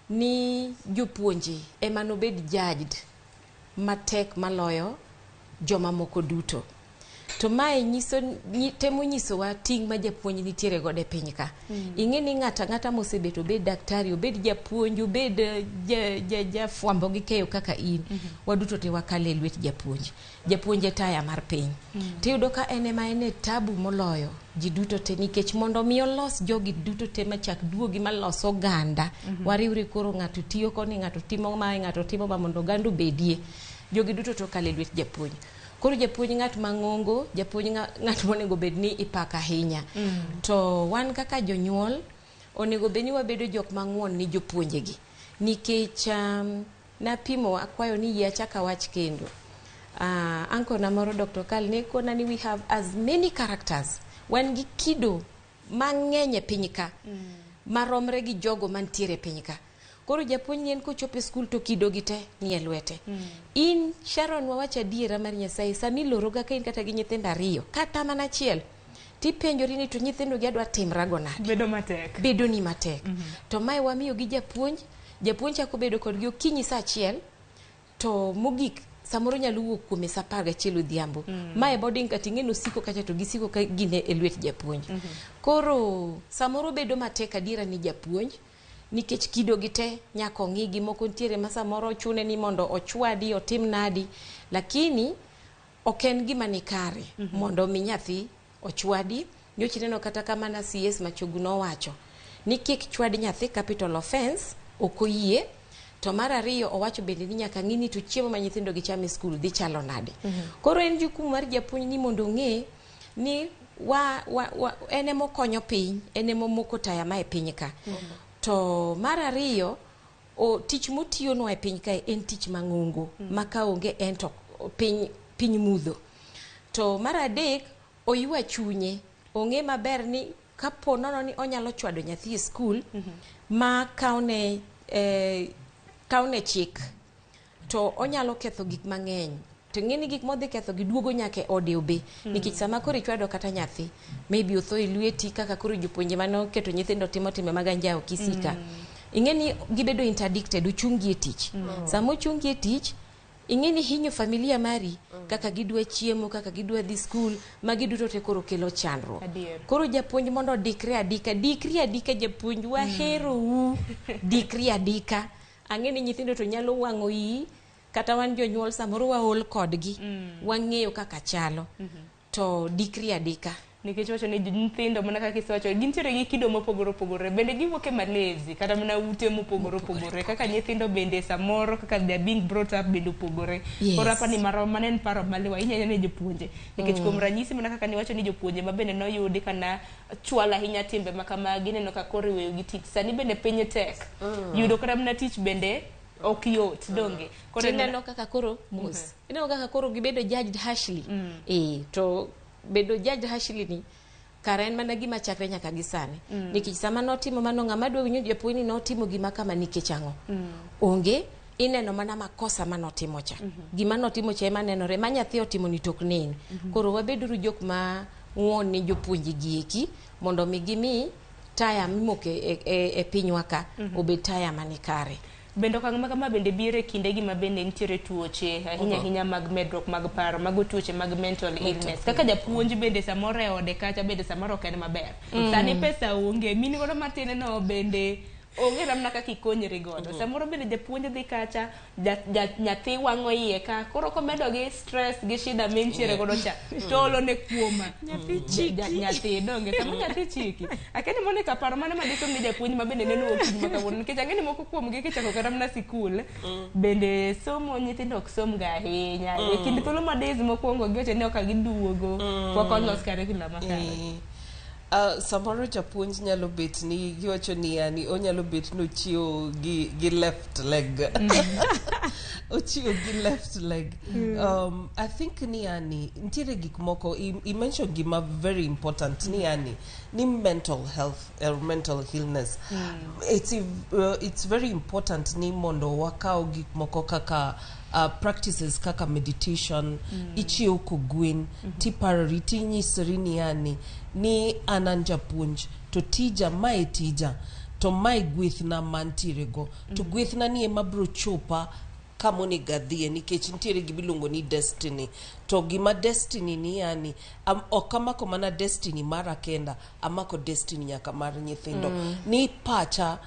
ni jopuonje ema nobed judged matek maloyo joma moko duto. To mae nyiso temo nyisowa ting' ma japuonj nitiere godo e piny ka. Ing'e ni ng'ato ang'ata mosebet, obed daktari, obed japuonj, obed jafwambo gi keyo kaka in, waduto te wakalo e lwet japuonj. Japuonj e taya mar piny. Tiyudo ka en ema en e tabu moloyo ji duto te, nikech mondo mi olos jogi duto te machak duogi malos oganda, wariwre koro ng'ato tiyo koni, ng'ato timo mae, ng'ato timo ma mondo oganda obedie. Jogi duto to kalo e lwet japuonj. Koro japuonj ng'at mang'ongo, japuonj ng'at monego bed ni ipako ahinya. To wan kaka jonyuol onego bed ni wabedo jok mang'won ni jopuonjegi. Nikech napimo akwayo ni yie achak awach kendo. Uncle na moro Dr. Kal ne kona ni we have as many characters. Wan gi kido mang'eny e piny ka maromre gi jogo mantiere e piny ka. Koro japuonj ni en kochopo e skul to kido gi te nie lwete. In Sharon, wawach adiera mar Nyasaye, sami iloro ga ka in kata gi nyithindo ariyo kata mana achiel, tipenjori ni to nyithindo gi adwa timrago nade? Bedo matek. Bedo ni matek. To mae wamiyo gi japuonj, japuonj chako bedo kodgi okinyi saa 1 to mogik samoro nyalo wuok kuome saa 11 odhiambo. Mae boarding kata ing'e ni osiko kacha to gisiko ka gin e lwet japuonj. Koro samoro bedo matek adiera ni japuonj nikech kido gi te nyaka ong'i gi, moko nitiere ma samoro chune ni mondo ochwadi otim nadi, lakini ok en gima ni kare mondo mi nyathi ochwadi. Nyocha ineno kata kamana CS Machogu nowacho ni kik chwad nyathi, capital offense, ok oyie. To mar ariyo owacho bende ni nyaka ng'i ni to chiemo ma nyithindo gi chamo e skul dhi chalo nade. Koro en jukumu mar japuonj ni mondo ong'e ni wa, wa, wa, en emokonyo piny, en emomoko taya ma e piny ka. To mar ariyo, tich motiyonwa e piny kae en tich mang'ongo ma kaonge en to piny mudho. To mar adek, oywa chunye, ong'e maber ni kapo nono ni onyalo chwado nyathi e skul ma kawne kawne chik, to onyalo ketho gik mang'eny. To ing'e ni gik modhi ketho gi duogo nyaka e ode obe. Nikech sama koro ichwado kata nyathi, maybe otho e lweti kaka koro jopuonje mane oketo nyithindo timo timbe mag anjawo kisika. Ing'e ni gibedo interdicted, ochung gi e tich. Sama ochung gi e tich, ing'e ni hinyo familia mari, kaka gidwa chiemo, kaka gidwa dhi skul, magi duto te koro kelo chandruok. Koro japuonj mondo odikre adika, dikri adika japuonj, waherou, dikri adika. Ang'e ni nyithindo to nyalo wang'o iyi, kata wan jonyuol samoro waol kodgi, wang'eyo kaka chalo. To dikri adika. Nikech wacho ni nyithindo, mana kaka isewacho, gintiere gi kido mopogore opogore, bende giwuok e malezi kata mana ute mopogore opogore, kaka nyithindo bende samoro kaka they are being brought up bende opogore. Koro apa ni maro mano en paro maliw ahinya ahinya ne jopuonje, nikech kuom ranyisi mana kaka niwacho ni jopuonje ma bende noyudi kana chwalo ahinya timbe ma kamagi, ineno ka koro iweyo gi tich. Sani bende piny tek, yudo kata mana tich bende ok yot, donge? Koro Tineno kaka koro mos, ineno kaka koro gibedo judged harshly. To bedo judged harshly ni kara en mana gima chakre nyaka gi sani. Nikech sama notimo mano, ng'ama dwa winjo japuonj ni notimo gima kama nikech ang'o? Onge, ineno mana makosa manotimo cha. Gima notimo cha ema nenore, ma nyathi otimo ni tok nen. Koro wabeduru jok ma ng'uon ni jopuonje gi eki mondo mi gimi taya mimoke e pinywa ka obed taya mani kare. Bende okang' ma kama bende biro e kindegi ma bende nitiere tuoche ahinya ahinya mag medruok mag paro, mago tuoche mag mental illness. Kaka japuonj bende samoro e ode kacha bende samoro ok en maber. Sani pesa onge, min godo matin no bende onge namna kaka ikonyri godo. Samoro bende japuonj dhi kacha, nyathi wang'o iye ka, koro komedo gi stress gi shida mintiere godo cha, to olo ne kuoma. Nyathi chiki. Nyathi donge, sama nyathi chiki. Akia ni Monica, paro mane ma disom ne japuonj ma bende neno okinyi ma kawuono, nikech ang'e ni moko kuomgi kichako kata mana sikul, bende somo nyithindo ok som ga ahinya. E kind thuolo ma days mokwongo giwacho ni ok giduogo, pok olos curriculum makare. Samoro japuonj nyalo bet ni giwacho ni yani onyalo bet ni ochiewo gi left leg, ochiewo gi left leg. I think ni yani nitiere gik moko i mention gima very important ni yani ni mental health or mental illness. It's very important ni mondo wakaw gik moko kaka practices kaka meditation. Ichiew kogwen, tiparori, tinyisori ni yani ni an an japuonj to tija mae tija to mae gwethna mantiere go to gwethna ni ema bro chopa kamonego adhiye, nikech nitiere gimiluongo ni destiny. To gima destiny ni yani ok amako mana destiny mara kenda, amako destiny nyaka mar nyithindo. Ni pacha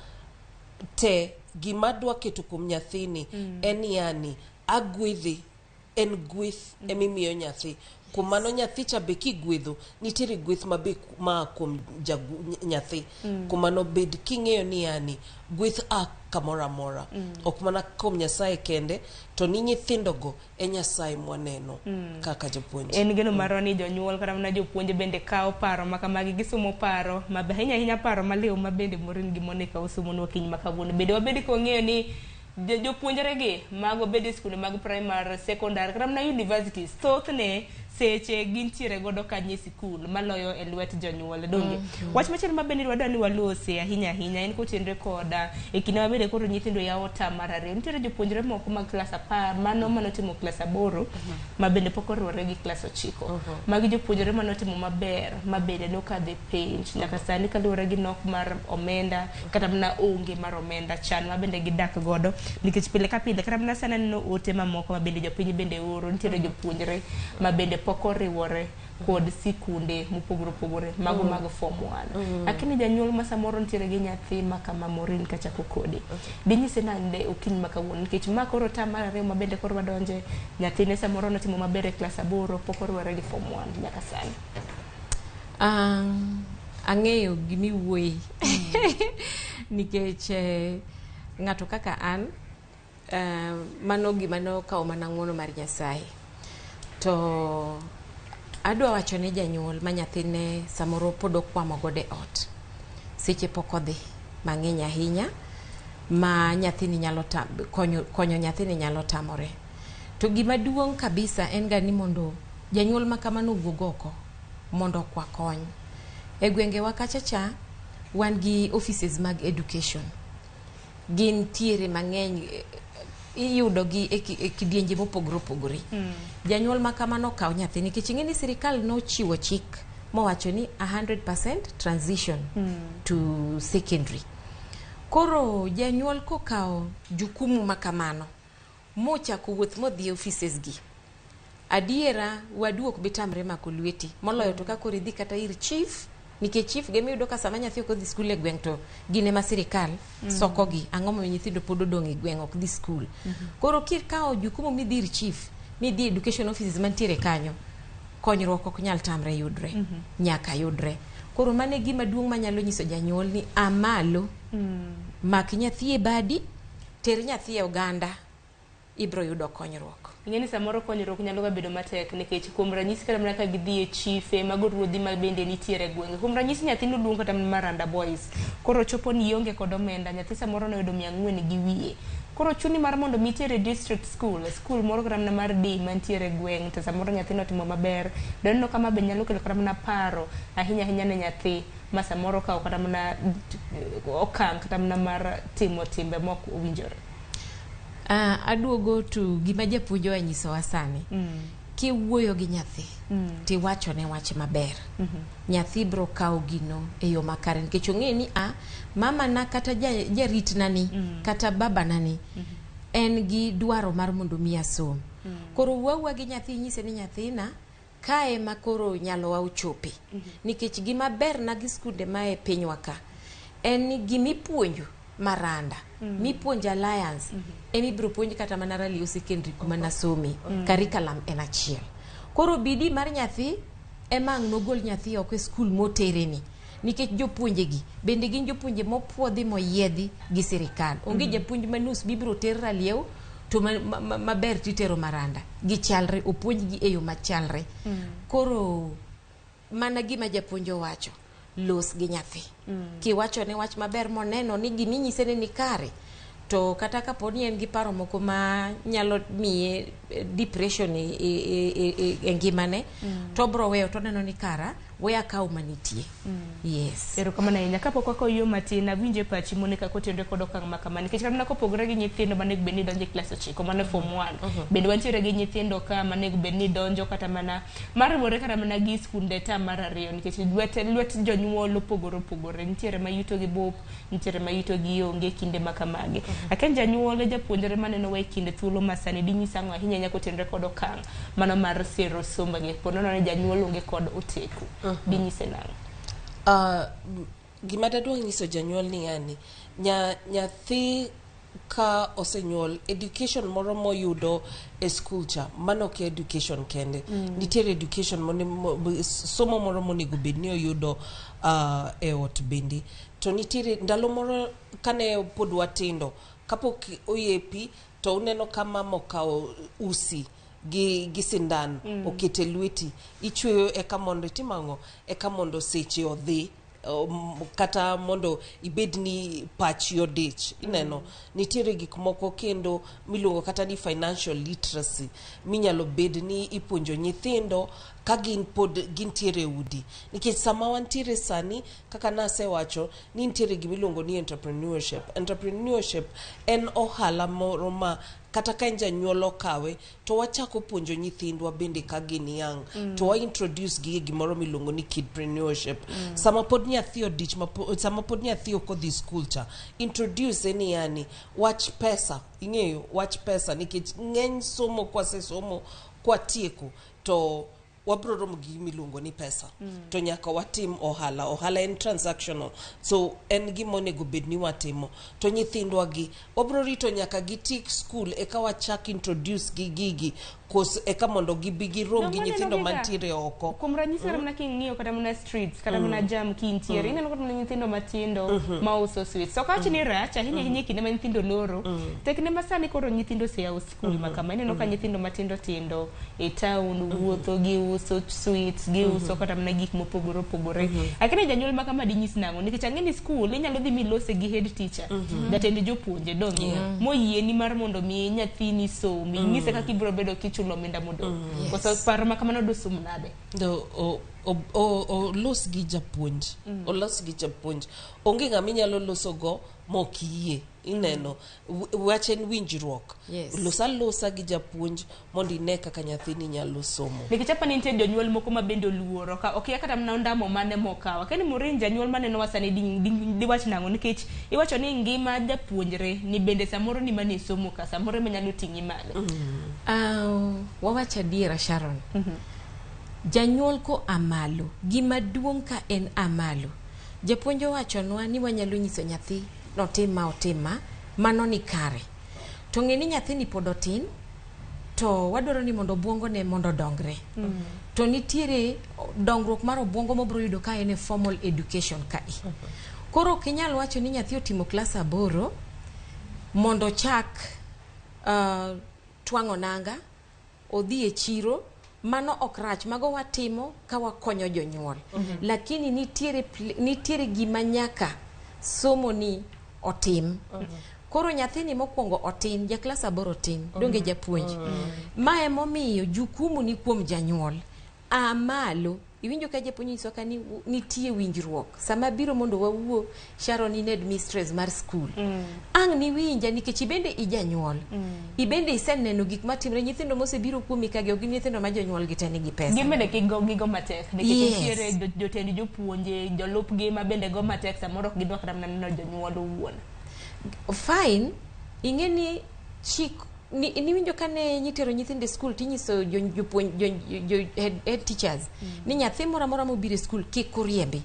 te gima adwa keto kuom nyathini en yani agwedhe, en gweth emimiyo nyathi. Kuom mano nyathi cha be kigwedho, nitiere gweth ma be maa kuom nyathi. Kuom mano bed king'eyo ni yani gweth a kamoro amora, ok mana kuom Nyasaye kende, to ni nyithindogo e Nyasaye mwaneno kaka jopuonj. En geno marwa ni jonyuol kata mana jopuonj bende kawo paro ma kamagi, gisumo paro maber ahinya ahinya, paro maliw ma bende Maureen gi Monica osumonwa okinyi ma kawuono. Bende wabed kwang'eyo ni jopuonjre gi mago bede e skunde mag primary, secondary kata mana universities, thothne seche gintiere godo kanyo e sikul maloyo e lwet jonyuol, donge? Wach machielo ma bende wadwa ni walose ahinya ahinya en kotenre koda e kinde ma bende koro nyithindo yawo term mar ariyo. Nitiere jopuonjre moko mag klas 10 mano manotimo klas 8 ma bende pok oriwore gi klas 9. Magi jopuonjre manotimo maber ma bende nokadho e penj nyaka sani, kaluwore gi nok mar omenda kata mana onge mar omenda, chan ma bende gidak godo, nikech pile ka pile kata mana sani aneno ote mamoko ma bende jopiny bende oro. Nitiere jopuonjre ma bende pok oriwore kod sikunde mopogore opogore mago mag form 1. Lakini janyuol ma samoro nitiere gi nyathi ma kama, Maureen, kachako kodi, dinyise nade okinyi ma kawuono, nikech ma koro term mar ariyo ma bende koro wadonje, nyathine samoro notimo maber e klas 8, pok oriwore gi form 1 nyaka sani? Ang'eyo gimiwuoye nikech ng'ato kaka an, mano gima nokawo mana ng'uono mar Nyasaye. To Adwa wacho ne janyuol ma nyathine samoro pod okwamo godo e ot. Seche pok odhi mang'eny ahinya ma nyathini nyalo tam, konyo, konyo nyathini nyalo tamore. To gima duong' kabisa en ga ni mondo janyuol ma kamano owuog oko mondo okwa kony. E gwengewa kacha cha wan gi offices mag education. Gintiere mang'eny iyudo gi e e kidienje mopogore opogore. Janyuol ma kamano okaw nyathi nikech ing'e ni sirikal nochiwo chik mowacho ni 100% transition to secondary. Koro janyuol kokawo jukumu ma kamano mochako wuoth modhi e offices gi adiera wadu ok bi tamre mako lweti moloyo to ka koro idhi kata ir chief nikech chief ge miyudo ka sama nyathi ok odhi skul e gweng' to gin ema sirikal sokogi ang'o momiyo nyithindo pod odong' e gweng' ok dhi skul koro kikawo jukumu midhi ir chief midhi education offices mantiere kanyo konyruok ok nyal tamre yudre nyaka yudre koro mano e gima duong' manyalo nyiso janyuol ni amalo mak nyathi e badi ter nyathi e oganda ibro yudo konyruok. Ing'e ni samoro konyruok nyalo ga bedo matek nikech kuom ranyisi kata mana ka gidhi e chife mago ruodhi ma bende nitiere e gwenge. Kuom ranyisi nyathi noluong kata mana Maranda Boys. Koro chopo ni ionge kod omenda, nyathi samoro noyudo 400 gi wiye. Koro chuni mar mondo mi itere district school, school moro kata mana mar D mantiere e gweng' to samoro nyathi notimo maber. Doneno kama be nyalo kelo kata mana paro ahinya ahinya ne nyathi ma samoro okawo kata mana okang' kata mana mar timo timbe mok owinjore. Aduogo to gima japuonj oa nyisowa sani. Kiwuoyo gi nyathi tiwachone wach maber. Nyathi bro kawo gino e yo makare nikech ong'e ni a mama na kata jaritna ni kata babana ni en gi dwaro mar mondo mi asom. Koro wuo awuoya gi nyathi inyise ni nyathina kae ma koro nyalowa ochope. Nikech gima berna gi skunde ma e pinywa ka en ni gimipuonjo Maranda mipuonjo Alliance emibiro puonj kata mana Ralio Secondary kuma nasome. Curriculum en achiel. Koro bidii mar nyathi ema ang' nogol nyathi oko e skul motereni nikech jopuonje gi bende gin jopuonje mopuodhi moyiedhi gi sirikal. Onge japuonj manus bibiro ter Raliew to maber titero Maranda. Gichalre, opuonjgi e yo machalre. Koro mana gima japuonj owacho, los gi nyathi. Kiwachone wach maber moneno ni giminyise ni nikare, to kata kapo ni en gi paro moko ma nyalo miye depression e ngimane, to obro weyo to oneno ni kara we akaw manitie. Yes. Erokamano ahinya. Kapok wakawo yo matin, awinjo e pachi Monica kotenore kod okang' ma kama nikech kata mana kopogore gi nyithindo manego bed ni donjo e klas 9 mano form 1 bende wantiere gi nyithindo ka manego bed ni donjo kata mana mariwore kata mana gi skunde tam mar 2 nikech lwet jonyuol opogore opogore. Nitiere ma yuto gi bup, nitiere ma yuto gi onge kinde ma kamagi. Akia janyuol japuonjre maneno wa e kinde thuolo ma sani dinyisa ang'o ahinya ahinya kotenore kod okang' mano mar sero sombgi po nono ni janyuol onge kod oteku dinyise nang'o? Gima dadwa nyiso janyuol ni yani nyathi ka osenyuol education moro moyudo e school cha mano ok education kende. Nitiere education somo moro monego bed ni oyudo e ot bende. To nitiere ndalo moro kane pod watindo kapok oyepi to uneno ka mama okawo usi gi sindan okete lweti ichweyo eka mondo itim ang'o eka mondo seche odhi kata mondo ibed ni pachi odich ineno. Nitiere gik moko kendo miluongo kata ni financial literacy minyalo bed ni ipuonjo nyithindo ka gin pod gintiere e udi nikech sama wantiere sani kaka nasewacho ni nitiere gimiluongo ni entrepreneurship. Entrepreneurship en ohala moro ma kata ka en janyuol okawe to wachako puonjo nyithindwa bende ka gin young to wa introduce gi e gimoro miluongo ni kidpreneurship. Sama pod nyathi odich sama pod nyathi ok odhi school cha introduce ni yani wach pesa ing'eyo wach pesa nikech ng'eny somo kwasesomo kwatieko to wabro romo gi gimiluongo ni pesa to nyaka watim ohala. Ohala en transactional so en gima onego bed ni watimo to nyithindwa gi wabro rito nyaka gitiek school eka wachak introduce gi gigi Kos eka mondo gibi girom Donge gi waneno nyithindo giga? mantiere oko. Kuom ranyisi, kata mana king'iyo kata mana streets, kata mana jam kintiere, ineno kata mana nyithindo matindo mauso sweets. Ok awach ni rach ahinya ahinya e kinde ma nyithindo loro. To e kinde ma sani koro nyithindo oseyawo skul ma kama, ineno ka nyithindo matindo tindo e town wuotho, giuso sweets, giuso kata mana gik mopogore opogore. Lakini janyuol ma kama dinyis nang'o? Nikech ang'e ni skul inyalo dhi milose gi head teacher, jatend jopuonje, donge? Moyieni mar mondo mi nyathini somi, inyise kaka ibiro bedo kichulo omenda modong'. Koso paro ma kamano dosum nade? Do olos gi japuonj, olos gi japuonj. Onge ng'ama inyalo losogo mok iyie. Ineno, wach en winjruok. Los alosa gi japuonj mondo ine kaka nyathini nyalo somo. Nikech apa ni nitie jonyuol moko ma bende oluoro ka okia kata mana ondamo mane mokawo. Akia ni Maureen, janyuol manenowa sani diwach nang'o? Nikech iwacho ni ngima japuonjre ni bende samoro ni mane somo ka samoro ema nyalo ting'i malo. Wawach adiera, Sharon. Janyuol ko amalo, gima duong' ka en amalo. Japuonj owachonwa ni wanyalo nyiso nyathi notim ma, otim ma, mano ni kare. To ng'e ni nyathini pod otin, to wadwaro ni mondo obuongo ne mondo odongre. To nitiere dongruok mar obuongo mobiro yudo ka en e formal education kae. Koro ok inyal wacho ni nyathi otimo klas 8 mondo ochak twang'o nanga, odhi e chiro. Mano ok rach, mago watimo ka wakonyo jonyuol. Lakini nitiere gima nyaka somo ni otim. Koro nyathini mokwongo otin, ja klas 8 tin, donge japuonj? Ma emomiyo jukumu ni kuom janyuol. A malo, iwinjo ka japuonj nyisowa ka ni nitie winjruok. Sama biro mondo wawuo, Sharon, in headmistress mar skul. Ang' niwinja nikech ibende ijanyuol. Ibende iseneno gik matimre, nyithindo mosebiro kuomi kagi ok gin nyithindo ma jonyuol gi te nigi pesa. Gin bende gigo matek nikech nitiere jotend jopuonje, jolupgi ma bende go matek, samoro ok gidwa kata mana neno jonyuol owuon. Fine, ing'e ni chik ni, niwinjo kane nyitero nyithindo e skul tinyiso jopuonj, jo head teachers ni nyathi moro amora mobiro e skul kik uriembi.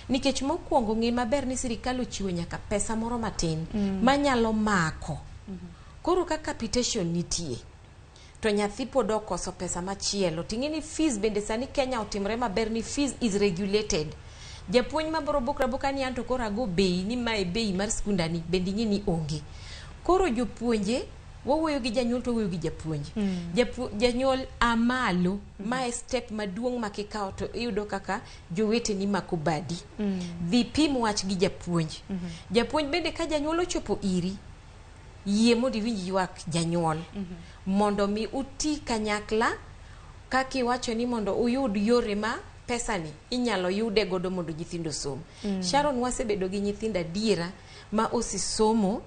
Nikech mokwongo ng'e maber ni sirikal ochiwo nyaka pesa moro matin manyalo mako. Koro ka capitation nitie, to nyathi pod okoso pesa machielo, ting'e ni fees bende sani Kenya otimre maber ni fees is regulated. Japuonj mabiro bukre abuka ni anto koro ago bei ni mae bei mar skundani bende ing'e ni onge. Koro jopuonje wawuoyo gi janyuol to wawuoyo gi japuonj. Janyuol amalo, mae step maduong' ma kikawo to iyudo kaka joweteni mako badi. Dhi pim wach gi japuonj. Japuonj bende ka janyuol ochopo iri, yie mondo iwinj ywak janyuol. Mondo mi uti kanyakla kaka iwacho ni mondo uyud yore ma pesani inyalo yude godo mondo nyithindo osom. Sharon, wasebedo gi nyithindo adiera ma osesomo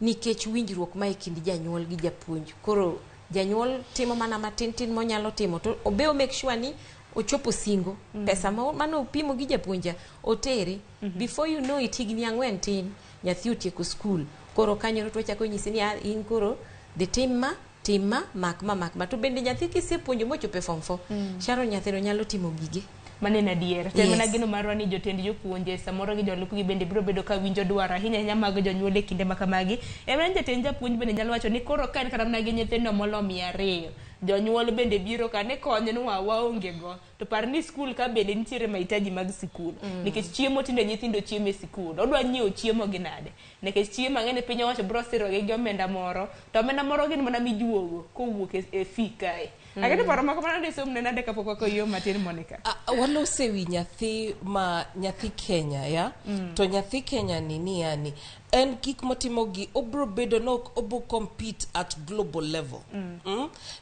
nikech winjruok ma e kind janyuol gi japuonj. Koro janyuol timo mana matin tin monyalo timo to obe o make sure ni ochopo singo. Pesa ma mane opimo gi japuonj cha otere. Before you know it, higni 4 tin, nyathi otieko skul. Koro kanyo to wachako nyisi ni in koro dhi tim ma, tim ma, mak ma, mak ma. To bende nyathi kisepuonjo mochopo e form 4, Sharon, nyathino nyalo timo gige. Mano en adier. To en mana Yes. geno marwa ni jotend jopuonje samoro gi jolupgi bende biro bedo ka winjo dwaro ahinya ahinya mag jonyuol e kinde ma kamagi. En mana ni jatend japuonj bende nyalo wacho ni koro ka en kata mana gi nyithindo molo 200, jonyuol bende biro ka ni konywa waonge go. To par ni skul ka bende nitiere mahitaji mag sikul. Nikech chiemo tinde nyithindo chiemo e sikul. Odwa nyiewo chiemo gi nade? Nikech chiemo ang'e ni piny owacho biro sirogi gi omenda moro. To omenda moro gin mana mijuogo kowuok e fee kae. Akeni paro ma kamano disomne nade kapok wakoyo matin, Monica? Walose wi nyathi ma nyathi Kenya ya. To nyathi Kenya ni yani en gik motimo gi obro bedo no obo compete at global level.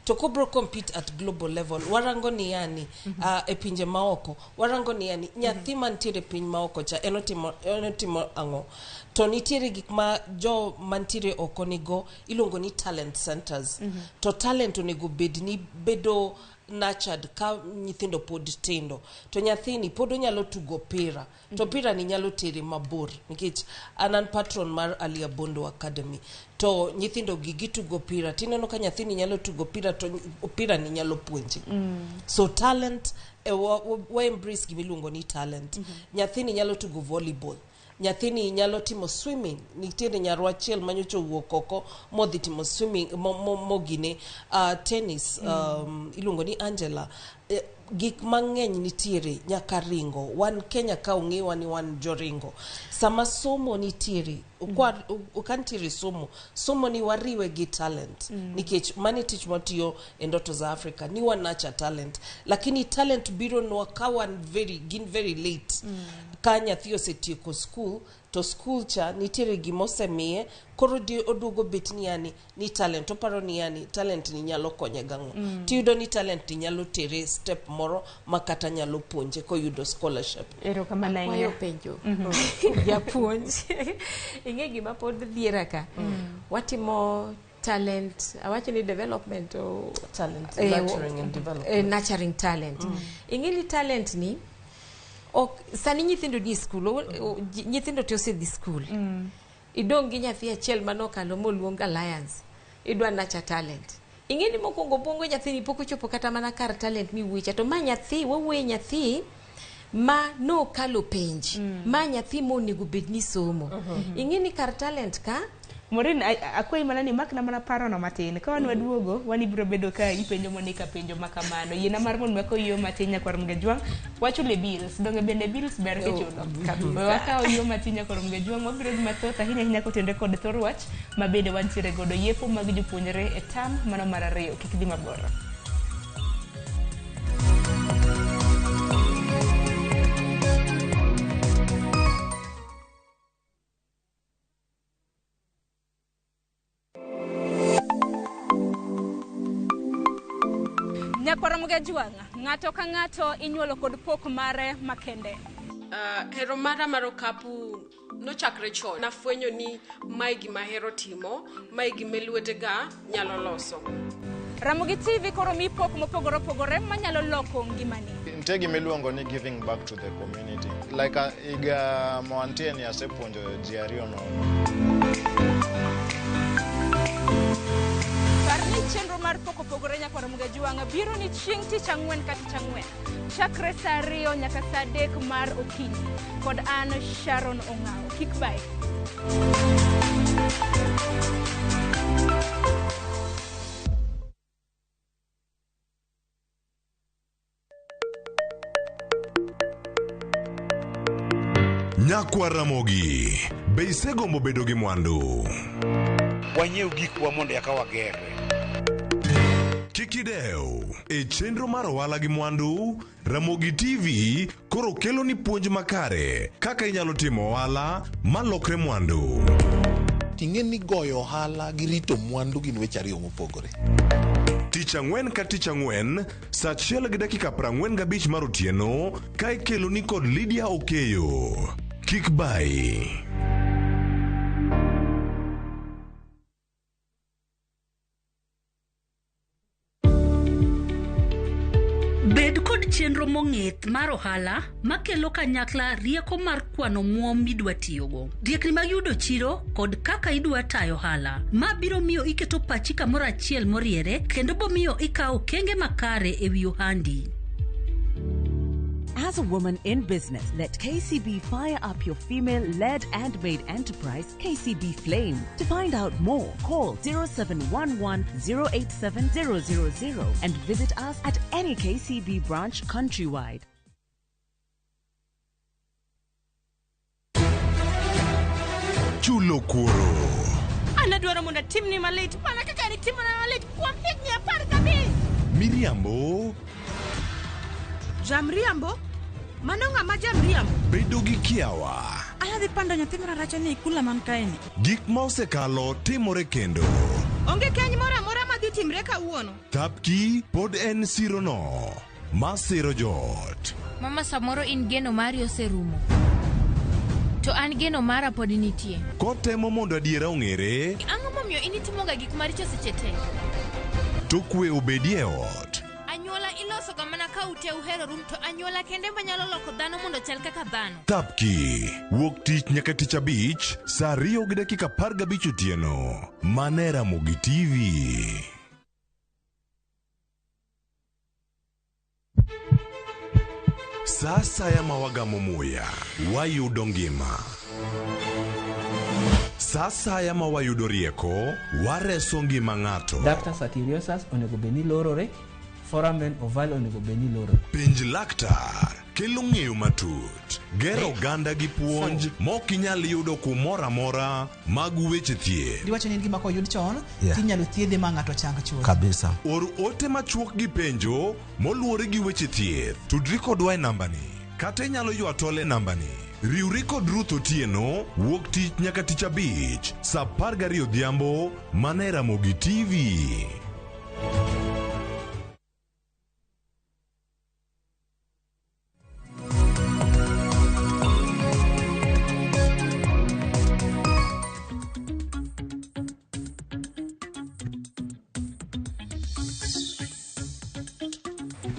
To kobro compete at global level, warango ni yani e pinje maoko, warango ni yani nyathi mantiere e piny maoko cha en otimo ang'o? To nitiere gik ma jo mantiere oko nigo iluongo ni talent centers. To talent onego bed ni bedo nurtured ka nyithindo pod tindo. To nyathini pod onyalo tugo opira, to opira ni nyalo tere mabor nikech an patron mar Alia Bondo Academy, to nyithindo gi gitugo opira, tineno ka nyathini nyalo tugo opira to opira ni nyalo puonje. So talent, wa embrace gimiluongo ni talent. Nyathini nyalo tugo volleyball. Nyathini nyalo timo swimming. Nitiere nyarwa achiel manyocha owuok oko modhi timo swimming mogine tennis, iluongo ni Angela. Gik mang'eny nitiere, nyaka ringo. Wan Kenya ka ong'ewa ni wan joringo. Sama somo nitiere, ka nitiere somo, somo ni wariwe gi talent. Nikech mano e tich mwatiyo e Ndoto za Africa, ni wa nurture talent. Lakini talent biro nwa ka wan very, gin very late. Ka nyathi osetieko school, to school cha nitiere gima osemiye, koro di oduogo bet ni yani ni talent, oparo ni yani talent ni nyalo konye gang'o. Tiyudo ni talent ni nyalo tere step moro ma kata nyalo puonje koyudo scholarship. Erokamano ahinya. Akwayo penjo. Japuonj. Ing'e gima pod dhiera ka. Watimo talent, awacho ni development o Talent, nurturing and development. Nurturing talent. Ing'e ni talent ni ok sani nyithindo ni e skul, nyithindo te osedhi skul. Idong' gi nyathi achiel manokalo moluong Alliance. Idwa nurture talent. Ing'e ni mokwongo bongo nyathini pok ochopo kata mana kar talent miwuoye cha. To ma nyathi, wawuoye nyathi ma nokalo penj. Ma nyathi monego bed ni somo. Ing'e ni kar talent ka Maureen, akwayi mana ni makna mana parono matin. Ka wan waduogo, wan ibiro bedo ka ipenjo Monica penjo ma kamano. Yiena mar mondo wakaw yo matin nyakwar Mgejwang'. Wachule bills. Donge bende bills ber kichulo? Kabisa. We wakaw yo matin nyakwar Mgejwang'. Wabiro gi mathoth ahinya ahinya kotenore kod thor wach ma bende wantiere godo yepo mag jopuonjre e tam mano mar ariyo. Kik dhi mabor. Nyakwar Mgejwang', ng'ato ka ng'ato inyuolo kod pok mare makende. Hero mara mar okapu nochakre chon. Nafwenyo ni mae gima ahero timo, mae gima lwetega nyalo loso. Ramogi TV koro mi pok mopogore opogore manyalo loko ngimani. Nitie gima iluongo ni giving back to the community. Like higa mawantie ni asepuonjo ji ariyo nono. Par ni chenro mar pok opogore nyakwar Mgejwang' biro ni chieng' tich ang'wen ka tich ang'wen. Chakre saa 2 nyaka saa 3 mar okinyi. Kod an Sharon Ong'awo. Kik bae. Nyakwar Ramogi, be isegombo bedo gi mwandu? Wanyiew gikwa mondo eka wagerre. Kik idew, e chenro mar ohala gi mwandu, Ramogi TV koro kelo ni puonj makare kaka inyalo timo ohala malokre mwandu. Ting'e ni goyo ohala gi rito mwandu gin weche ariyo mopogore. Tich ang'wen ka tich ang'wen, saa 1:45 mar otieno, ka ikelo ni kod Lydia Okeyo. Kik bayi. Bed kod chenro mong'ith mar ohala makelo kanyakla rieko mar kwano omuom midwa tiyogo, riekni mag yudo chiro kod kaka idwa tayo ohala. Ma biro miyo iketo pachi kamoro achiel moriere kendo bomiyo ikawo okenge makare ewi ohandi. As a woman in business, let KCB fire up your female-led and made enterprise, KCB Flame. To find out more, call 0711 087 000 and visit us at any KCB branch countrywide. Chulo kuoro. An adwaro mondo atimni malit mana kaka nitimona malit kuom higni 15. Miriambo. Jamriambo? Mano ng'ama jamriambo? Bedo gi kiawa. An adhi pando nyathi mararacha ni e kula man kaeni. Gik ma osekalo timore kendo. Onge keny moro amora madhi timre kawuono. Thapki pod en sirono ma siro joot. Mama, samoro in geno mari oserumo. To an geno mara pod nitie. Kotemo mondo adiera ong'ere. Ang'o momiyo in itimoga gik maricho seche te? To kwe obedie e ot. Anyuola ilosoga mana ka ute uheroru, to anyuola kende manyalo loko dhano mondo chal kaka dhano. Thapki wuok tich nyaka tich abich saa 2:15 otieno. Mana e Ramogi TV. Sa asaya ma wagamo muya, wayudo ngima. Sa asaya ma wayudo rieko, wareso ngima ng'ato. Ductus arteriosus onego bed ni lorore, foramen ovale onego bed ni lorore. Penj laktar kelo ng'eyo matut, gero oganda gi puonj mok inyal yudo kumoro amora mag weche thieth. Diwacho ni en gima koyud chon Yeah. tinyalo thiedhe ma ng'ato chang chuth. Kabisa. Or ote machuok gi penjo moluwore gi weche thieth. Tudri kodwa e nambani kata inyalo ywa tol e nambani. Riwri kod Ruth Otieno wuok tich nyaka tich abich saa 12 odhiambo mana e Ramogi TV.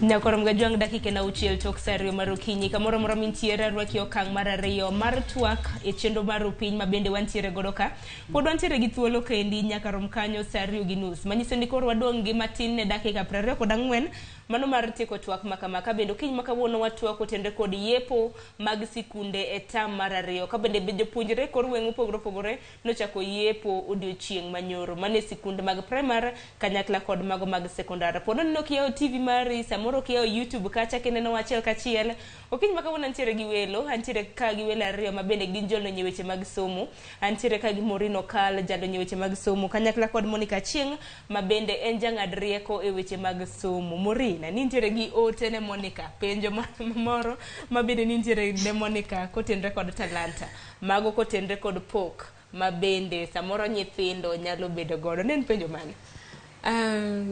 Nyakorom gajwang' dakika en auchiel tok sa ariyo mar okinyi kamoro amora mintiere arwaki okang' mar ariyo mar twak e chenro mar rupiny ma bende wantiere godo ka pod wantiere gi thuolo kendi nyaka rom kanyo sa 2:30 manyiso ni koro wadong' gi matin ne dakika 24 mano mar tieko twak ma kama ka bende okinyi ma kawuono watwak kotenore kod yepo mag sikunde e tam mar ariyo ka bende be jopuonjre kor gweng' mopogore opogore nochako yepo odiochieng' manyoro mane e sikunde mag primar kanyakla kod mago mag sekondar po nono kiyawo TV mari samoro kiyawo YouTube kacha kineno achiel kachiel okinyi ma kawuono antiere gi welo antiere ka gi welo ariyo ma bende gin jolony e weche mag somo antiere ka gi Maureen Okal jalony e weche mag somo kanyakla kod Monica Achieng' ma bende en jang'ad rieko e weche mag somo Maureen nintiere gi ote ne Monica penjo moro ma bende nintiere ne Monica kotenre kod talanta mago kotenre kod pok ma bende samoro nyithindo nyalo bedo godo ne en penjo mane?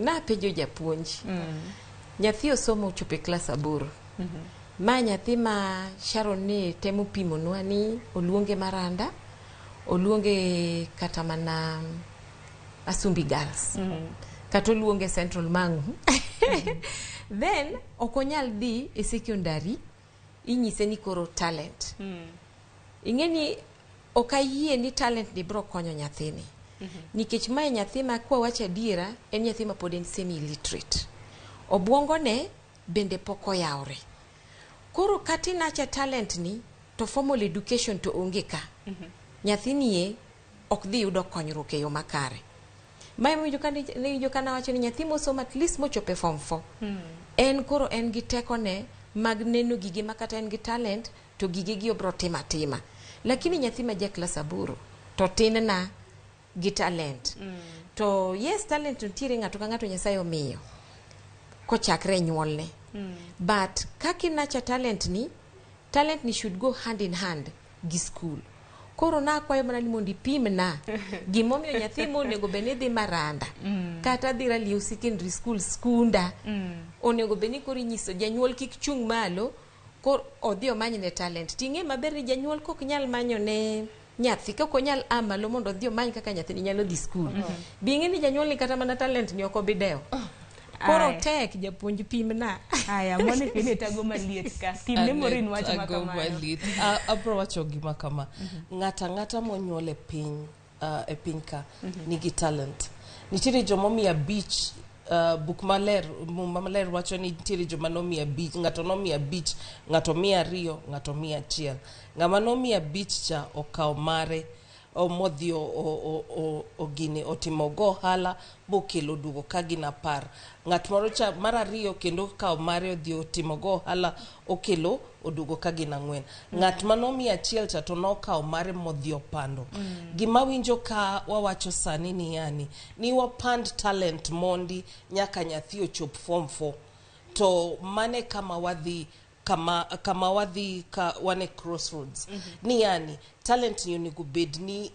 Napenjo japuonj nyathi osomo ochopo e klas aboro ma nyathi ma Sharon ni temo pimonwa ni oluonge Maranda oluonge kata mana Asumbi Girls kata oluonge Central Mangu then ok onyal dhi e secondary inyise ni koro talent ing'e ni ok ayie ni talent ni biro konyo nyathini nikech mae nyathi ma kwawacho adiera en nyathi ma pod en semi illiterate obwongone bende pok oyawre koro kata inacha talent ni to formal education to onge ka nyathini e ok dhi yudo konyruok e yo makare mae iwinjo ka nawacho ni nyathi mosomo at least mochopo e form 4 en koro en gi tekone mag neno gige ma kata en gi talent to gige gi obro timo atima lakini nyathi ma ja klas aboro to tin na gi talent to yes talent nitiere ng'ato ka ng'ato Nyasaye omiyo kochakre e nyuolne but kaka inacha talent ni should go hand in hand gi school koro nakwayo mana ni mondo ipimna gimomiyo nyathi monego bed ni dhi Maranda kata dhi Ralieu Secondary School skunda onego bed ni koro inyiso janyuol kik chung' malo koro odhi omanyne talent ting'e maber ni janyuol kok nyal manyo ne nyathi kok onyal a malo mondo odhi omany kaka nyathini nyalo dhi skul bi ing'e ni janyuol ni kata mana talent ni ok obi dewo koro tek japuonj pimna Aya, Monica in e tago maliet ka pim ne Maureen wach ma Tago kamano maliet. Abro wacho gima kama ng'ato ang'ata monyuol e piny e piny ka nigi talent nitiere joma omiyo abich buk maler muma maler wacho ni nitiere joma nomiyo abich ng'ato nomiyo abich ng'ato miyo ariyo ng'ato miyo achiel ng'ama nomiyo abich cha okawo mare modhi ogine otimo go ohala bokelo duogo ka gin apar ng'at moro cha mar ariyo kendo okawo mare odhi otimo go ohala okelo oduogo ka gin ang'wen ng'at manomiyo achiel cha to nokawo mare modhi opando gima winjo ka wawacho sani ni yani ni wapand talent mondi nyaka nyathi ochop form 4 to mane kama wadhi kama wadhi ka wan e crossroads ni yani talent ni onego bed ni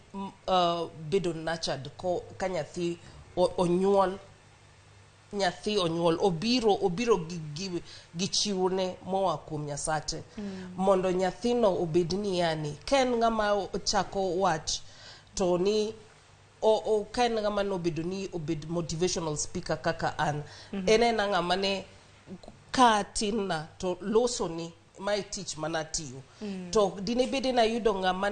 bedo nurtured ka nyathi onyuol nyathi onyuol obiro gi chiwone moa kuom Nyasache mondo nyathino obed ni yani ka en ng'ama chako wach to ni ka en ng'ama nobedo ni obed motivational speaker kaka an en ena ng'ama ne ka tinna to loso ni mae tich manatiyo to dine bede nayudo ng'ama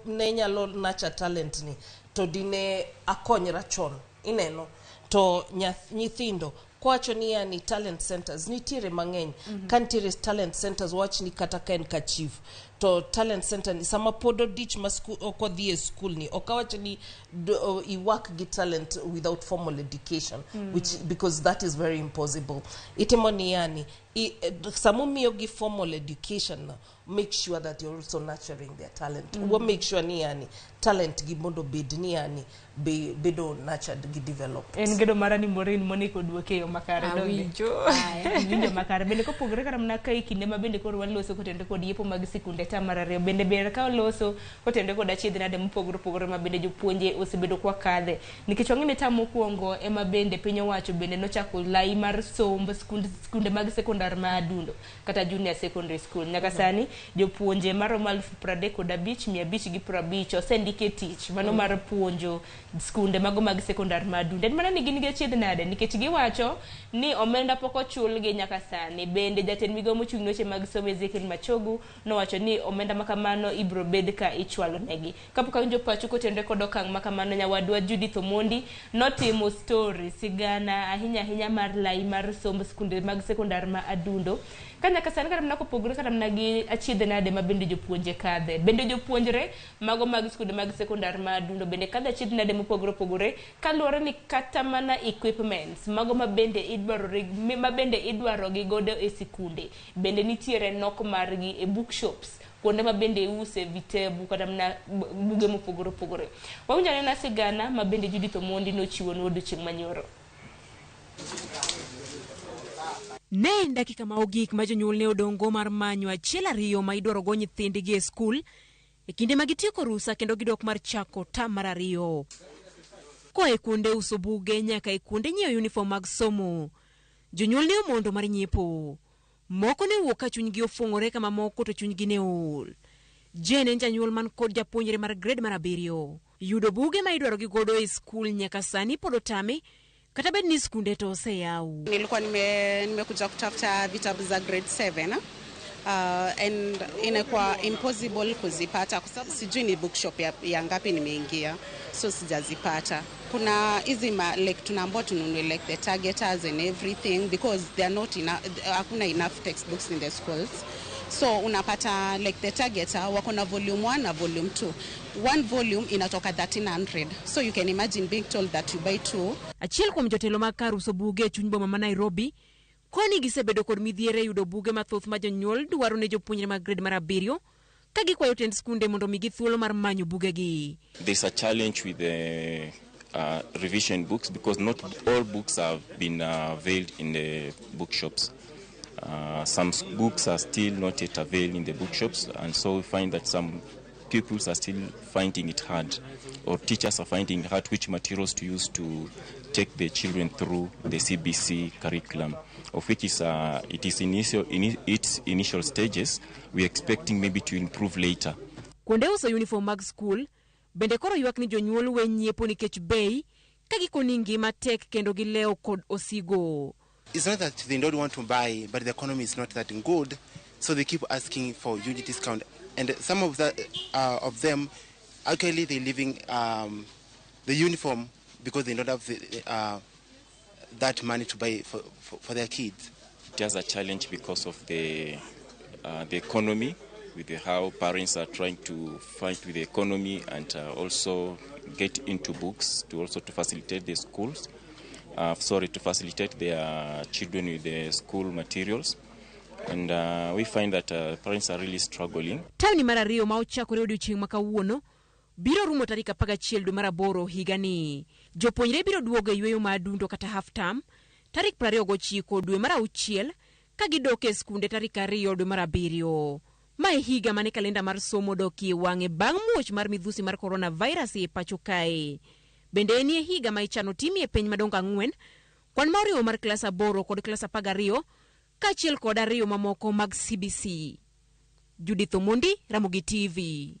ne nyalo nacha talent ni to dine akonyra chon ineno to nyithindo Kwawacho ni yani talent centers nitiere mang'eny. Ka nitiere talent centers, wawach ni kata ka en ka chief to talent center ni sama pod odich ma ok odhi e school ni, ok awach ni i work gi talent without formal education, which because that is very impossible. Itimo ni yani samomiyo gi formal education no, make sure that you're also nurturing their talent. Wa make sure ni yani talent gi mondo bed ni yani bedo nurtured gi developed. En gedo mara ni Maureen Monique oduoke e yo makare, donge? Awinjo. Aya, iwinjo makare. Bende kopogore kata mana ka e kinde ma bende koro waloso kotenore kod yepo mag sikunde tam mar ariyo, bende ber ka waloso kotenore kod achiedh nade mopogore opogore ma bende jopuonje osebedo kwa kadhe. Nikech wang'e ni tam mokwongo ema bende piny owacho bende nochako lai mar somb skunde mag sekondar ma Adundo kata junior secondary school. Nyaka sani jopuonje maromo 35,550 osendiki e tich mano mar puonjo skunde mago mag sekondar ma Adundo. En mana ni gin gi achiedh nade nikech giwacho ni omenda pok ochulgi nyaka sani. Bende jatend migawo mochung' ne weche mag somo Ezekiel Machogu nowacho ni omenda ma kamano ibiro bed ka ichwalo negi. Kapok awinjo pachu kotenore kod okang' ma kamano, nyawadwa Judith Omondi notimo story sigana ahinya ahinya mar lai mar somb skunde mag sekondar ma Adundo. Ka nyaka sani kata mana kopogore kata mana gi achiedh nade ma bende jopuonje kadhe. Bende jopuonjre mago mag skunde mag sekondar ma Adundo bende kadhe achiedh nade mopogore opogore kaluwore ni kata mana equipments mago ma bende idwaro ma bende idwaro gi godo e sikunde bende nitiere nok margi e bookshops kuonde ma bende iuse vitabu kata mana buge mopogore opogore. Wawinjo anena sigana ma bende Judith Omondi nochiwonwa odiochieng' manyoro. Ne en dakika ma ogik ma jonyuol ne odong'go mar manyo achiel ariyo ma idwarogo nyithindgi e skul e kinde ma gitieko rusa kendo gidok mar chako tam mar ariyo. Koa e kuonde uso buge nyaka e kuonde nyiewo uniform mag somo, jonyuol ne omondo mar nyiepo. Moko ne owuok ka chunygi ofuong'ore ka mamoko to chunygi ne ool. Jane en janyuol man kod japuonjre mar grade mar 7. Yudo buge ma idwaro gi godo e skul nyaka sani pod otame kata bed ni skunde to oseyaw. Nilikuwa nimekuja kutafuta vitabu za grade 7, and inakuwa impossible kuzipata kwa sababu sijui ni bookshop ya ngapi nimeingia, so sijazipata. Kuna hizi like tunaambiwa tununue like the targeters and everything because they are not enough, hakuna enough textbooks in the schools. So unapata like the targeter wako na volume 1 na volume 2. One volume inatoka 1300. So you can imagine being told that you buy 2. Achiel kuom jotelo mag kar uso buge e chuny boma ma Nairobi koni gisebedo kod midhiero e yudo buge mathoth ma jonyuol dwaro ne jopuonjre mag grade mar 7 ka gikwayo tend skunde mondo omigi thuolo mar manyo bugegi. There's a challenge with the revision books because not all books have been availed in the bookshops. Some books are still not yet available in the bookshops, and so we find that some pupils are still finding it hard, or teachers are finding it hard which materials to use to take the children through the CBC curriculum, of which is, it is in its initial stages. We are expecting maybe to improve later. Kuonde uso uniform mag skul bende koro ywak ni jonyuol we nyiepo nikech bei ka gikoni ngima tek kendo gilewo kod osigo. It's not that they don't want to buy, but the economy is not that good, so they keep asking for huge discount. And some of them, actually, they're leaving the uniform because they don't have that money to buy for their kids. It is a challenge because of the economy, with how parents are trying to fight with the economy and also get into books to also to facilitate the schools. To facilitate their children with the school materials. And we find that parents are really struggling. Tauni mar ariyo ma ochakore odiochieng' ma kawuono biro rumo tarik 11 dwe mar 8 higani. Jopuonjre biro duogo e yweyo ma adundo kata half term tarik 29 dwe mar 6 ka gidok e skunde tarik 2 dwe mar 7. Ma e higa mane kalenda mar somo dokie wang'e bang' muoch mar midhusi mar coronavirus e pacho kae. Bende en e higa ma ichano timie piny madongo 4, kwan ma oriwo mar klas 8 kod klas 12 kaachiel kod 2 mamoko mag CBC. Judith Omondi, Ramogi TV.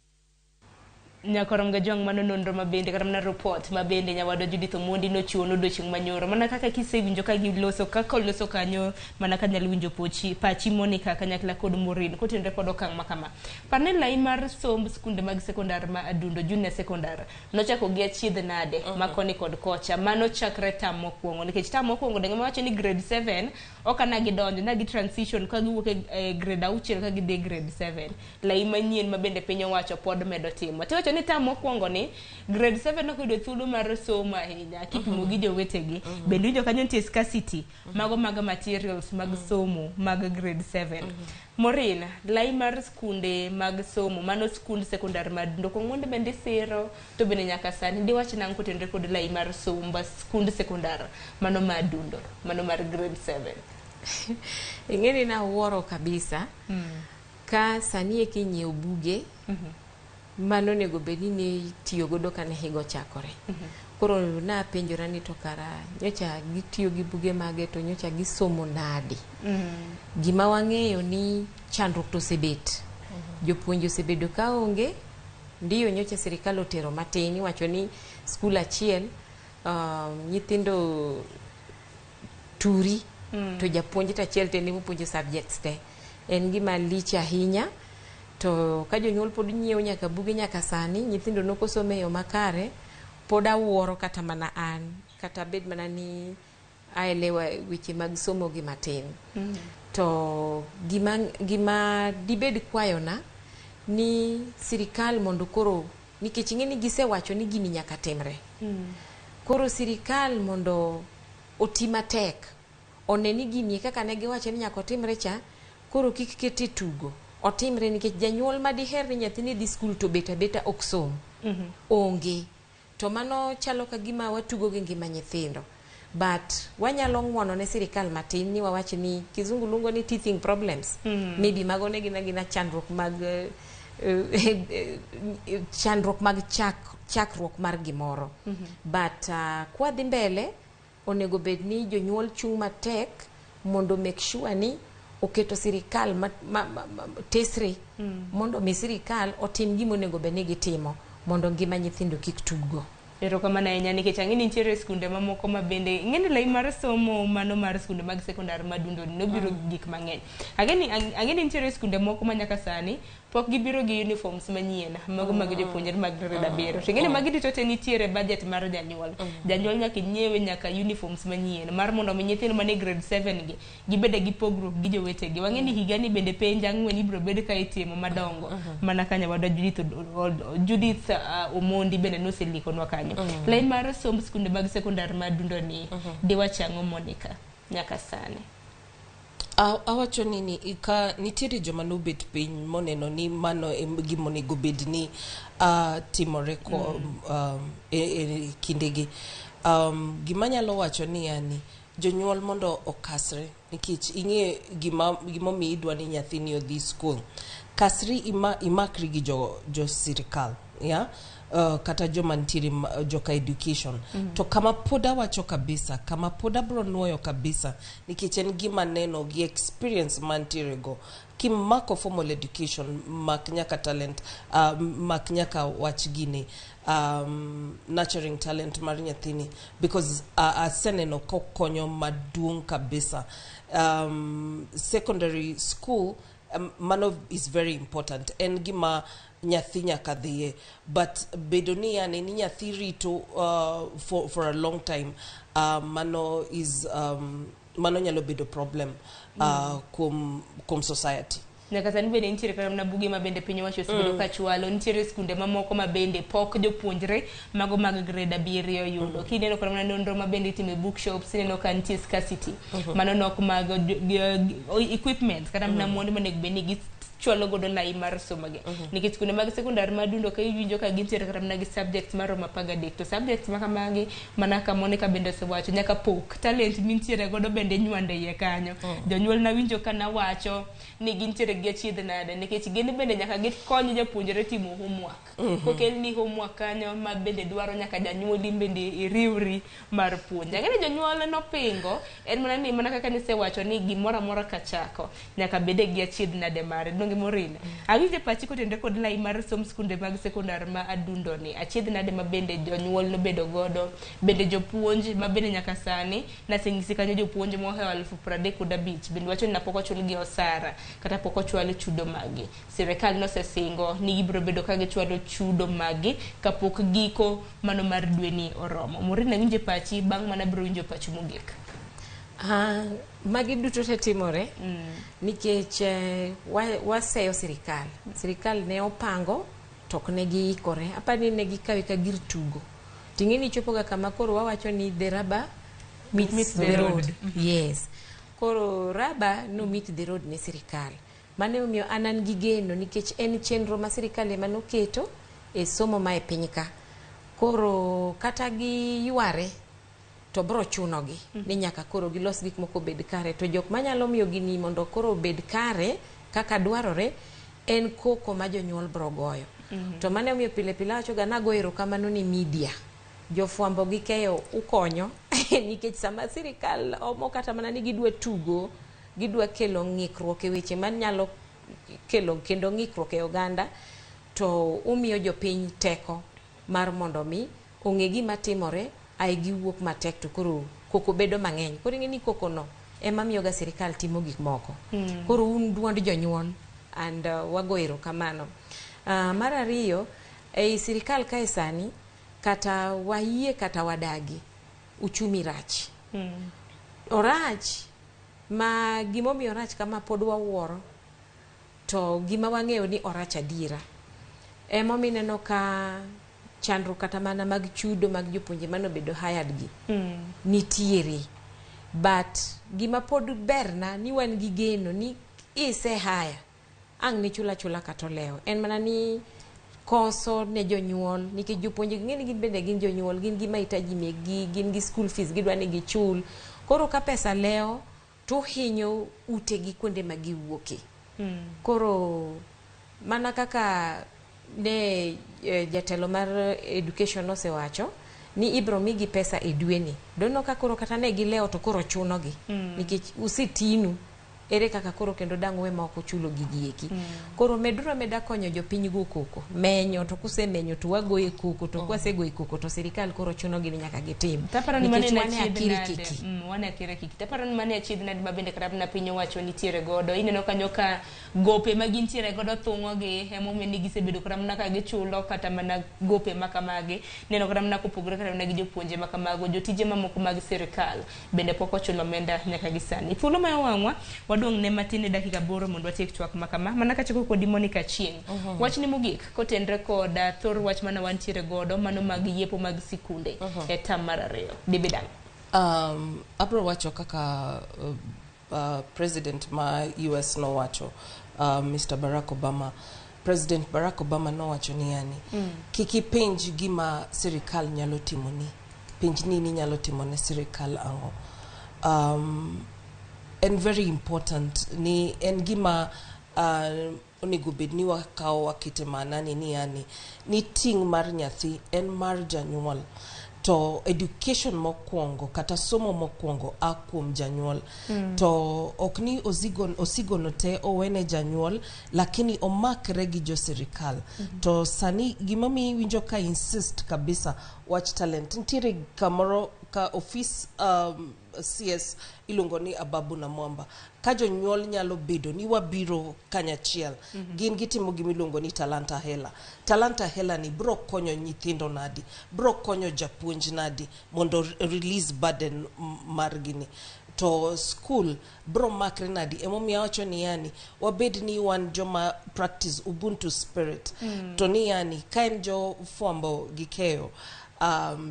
Nyakorom Gajwang' mano nonro mabende kata mana report mabende nyawadwa Judith Omondi nochiwo nodiochieng' manyoro mana kaka kisewinjo ka giloso kaka oloso kanyo mana ka nyalo winjo pochi pachi Monica kanyakla kod Maureen kotenore kod okang' ma kama. Par ni lai mar somb skunde mag sekondar ma Adundo Junior Secondar nochako gi achiedh nade ma koni kod kocha mano chakre tam mokwongo nikech tam mokwongo donge mawacho ni grade 7 ok ana gidonjo na gi transition ka giwuok e grade 6 ka gidhi e grade 7 lai manyien ma bende piny owacho pod medo timo. Tiwacho ni tam mokwongo ni grade 7 ok oyudo thuolo mar somo ahinya kipimo gi jowetegi. Bende winjo kanyo nitie scarcity mago mag materials mag somo mag grade 7. Maureen, lai mar skunde mag somo mano skund sekondar ma Adundo Kong'ondo bende siro to bende nyaka sani diwach nang'o kotenore kod lai mar somb skund sekondar mano ma Adundo mano mar grade 7. Ing'eni nawuoro kabisa ka sani eki inyiewo buge mano onego bed ni ne itiyo godo kane higa ochakore. Koro napenjora ni to kara nyocha gitiyo gi buge mage to nyocha gisomo nade. Gima wang'eyo ni chandruok to osebet. Jopuonj osebedo ka onge, ndiyo nyocha sirikal otero matin iwacho ni skul achiel nyithindo turi to japuonj to achiel to en ema opuonjo subjects te. En gima lich ahinya to ka jonyuol pod nyiewo nyaka buge nyaka sani, nyithindo nokosomo e yo makare, pod awuoro kata mana an, kata bed mana ni aelewa weche mag somo gi matin. To gima dibed kwayona ni sirikal mondo koro, nikech ing'e ni gisewacho ni gini nyaka timre. Koro sirikal mondo oti matek, one ni gini kaka ne giwacho ni nyaka otimre cha, koro kik kete tugo. Otimre nikech janyuol madiher ni nyathine dhi skul to bet abeta ok som. Onge. To mano chalo ka gima watugo gi ngima nyithindo. But wanyalo ng'uono ne sirikal matin ni wawach ni kizungu luongo ni teething problems. Maybe mago ne gin agina chandruok mag chandruok mag chakruok mar gimoro. But kwadhi mbele onego bed ni jonyuol chung' matek mondo make sure ni oketo sirikal ma tesre mondo mi sirikal otim gima onego bed ni gitimo mondo ngima nyithindo kik tuggo. Erokamano ahinya nikech ang'e ni nitiere skunde mamoko ma bende ing'e ni lai mar somo mano mar skunde mag sekondar madundo ni nobiro gi gik mang'eny. Ang'e ni nitiere skunde moko ma nyaka sani pok gibiro gi uniforms manyien mago mag jopuonjre mag grade 7. To ing'e ni magi duto te nitiere budget mar janyuol. Janyuol nyaka nyiewe nyaka uniforms manyien mar mondo mi nyithindo manie grade 7 gi gibede gi pogruok gi jowetegi. Wang'e ni higani bende penj 4 ibiro bed ka itimo madongo mana ka nyawadwa Judith Omondi bende noselikonwa kanyo. Lai mar somb skunde mag sekondar ma Adundo ni diwach ang'o Monica nyaka sani? Awacho ni ka nitiere joma nobet piny moneno ni mano e gima onego bed ni timore e kindegi. Gima anyalo wacho ni yani jonyuol mondo okasre nikech ing'e gimomiyo idwa ni nyathini odhi skul. Kasri imakri gi jo sirikal, yeah? Kata joma nitiere joka education. To kama pod awacho kabisa, kama pod abro nuoyo kabisa, nikech en gima neno gi experience mantiere go. Kimako formal education, mak nyaka talent, mak nyaka wach gini, nurturing talent mar nyathini, because aseneno kokonyo maduong' kabisa. Secondary school, mano is very important. En gima nyathi nyaka dhiye, but bedo ni yani ni nyathi rito for a long time, mano is mano nyalo bedo problem kuom society. Nyaka sani bende nitiere kata mana buge ma bende piny owacho osebedo ka chwalo. Nitiere skunde mamoko ma bende pok jopuonjre mago mag grade 7 yudo. Kineno kata mana nonro ma bende itimo e bookshops, ineno ka nitie scarcity. Mano nok mag equipment kata mana mwandu monego bed ni gichwalo godo lai mar somo gi. Nikech skunde mag sekondar ma Adundo ka iwinjo ka gintiere kata mana gi subjects maromo 13 to subjects ma kamagi mana ka Monica bende osewacho nyaka pok talent mintiere godo bende inywando iye kanyo. Jonyuol nawinjo ka nawacho ni gintiere gi achiedh nade nikech gin bende nyaka gikony japuonjre timo homework. Kokelni homework kanyo ma bende dwaro nyaka janyuoli bende iriwri mar puonj. Ang'e ni jonyuol nopingo en mana ni mana kaka nisewacho ni gimoro amora kachako nyaka bede gi achiedh nade mare. Donge gi Maureen. Awinjo pachi kotenore kod lai mar somb skunde mag sekondar ma Adundo ni. Achiedh nade ma bende jonyuol nobedo godo, bende jopuonj ma bende nyaka sani naseng'isi kanyo jopuonj mohewo 35,000 bende wacho ni napok ochulgi osara kata pok ochwal chudo maggi. Sirikal nosesingo ni gibiro bedo ka gichwalo chudo maggi kapok giko mano mar dweni oromo. Maureen awinjo pachi, bang' mano abiro winjo pachu mogik. Magi duto te timore nikech waseyo sirikal. Sirikal ne opango to ok ne giikore. Aparo ni ne gikawe ka gir tugo. Ting'e ni chopoga kama koro wawacho ni the rubber meets the road. Yes. Koro rubber no meet the road ne sirikal. Mano emomiyo an gi geno nikech en chenro ma sirikal ema noketo e somo ma e piny ka. Koro kata giyware to bro chunogi ni nyaka koro gilos gik moko obed kare. To jok manyalo miyo gini mondo koro obed kare kaka dwarore en koko ma jonyuol bro goyo. To mano emomiyo pile pile awachoga nago erokamano ni media. Jofwambo gi keyo ukonyo nikech sama sirikal omo kata mana ni gidwa tugo, gidwa kelo ng'ikruok e weche manyalo kelo kendo ng'ikruok e oganda, to umiyo jopiny teko mar mondo mi ong'e gima timore ae giwuok matek to koro koko bedo mang'eny. Koro ing'e ni koko no ema miyo ga sirikal timo gik moko. Koro un duond jonyuol and wago erokamano. Mar ariyo, ei sirikal kae sani kata wayie kata wadagi, uchumi rach. Orach ma gimomiyo orach kama pod wawuoro to gima wang'eyo ni orach adiera. Emomiyo ineno ka chandruok kata mana mag chudo mag jopuonje manobedo hired gi nitiere. But gima pod berna ni wan gi geno ni ise hire ang' ne chula chula kata olewo. En mana ni koso ne jonyuol nikech jopuonje ng'e ni gin bende gin jonyuol, gin gi mahitaji mekgi, gin gi school fees gidwa ni gichul. Koro ka pesa lewo to hinyo utegi kuonde ma giwuoke. Koro mana kaka ne jatelo mar education osewacho ni ibro migi pesa e dweni. Dono ka koro kata ne gilewo to koro chunogi nikech usetinu ere kaka koro kendo dang' we ma ok ochulo gigi eki. Koro meduru ameda konyo jopiny go koko. Menyo to kusemenyo to wagoye koko to kwasegoye koko to sirikal koro chunogi ni nyaka gitim. Taparo ni mano Nikech en wan e achiedh nade. akirikiki. Wan e akirikiki. Taparo ni mano e achiedh nade ma bende kata mana piny owacho nitiere godo. Ineno kanyo ka gope ma gintiere godo thung'ogi emomiyo ni gisebedo kata mana ka gichulo kata mana gope ma kamagi. Neno kata mana kopogore kata mana gi jopuonje ma kamago, jotije mamoko mag sirikal bende pok ochulo omenda nyaka gi sani. Thuolo ma owang'wa wadong' ne matin e dakika 8 mondo watiek twak ma kama. Mana kachako kodi Monica Chieng'. Wachni mogik kotenre kod thor wach mana wantiere godo mano mag yiepo mag sikunde e tam mar 2. Dibidang. Abro wacho kaka President ma US nowacho, Mr. Barack Obama. President Barack Obama nowacho ni yani, kik ipenj gima sirikal nyalo timoni, penj ni inyalo timo ne sirikal ang'o. En very important ni en gima onego bed ni wakawo wakete maanani ni yani ni ting' mar nyathi en mar janyuol. To education mokwongo kata somo mokwongo a kuom janyuol. To ok ni osigo no te owene janyuol, lakini omakre gi jo sirikal. To sani gimomiyo iwinjo ka insist kabisa wach talent. Nitiere kamoro ka ofis CS iluongo ni Ababu na Mwamba. Ka jonyuol nyalo bedo ni wabiro kanyachiel, gin gitimo gimiluongo ni Talanta Hela. Talanta Hela ni bro konyo nyithindo nadi, bro konyo japuonj nadi mondo release burden margi ni. To school bro makre nadi, emomiyo awacho ni yani wabed ni wan joma practice Ubuntu spirit. To ni yani ka en jo fwambo gi keyo,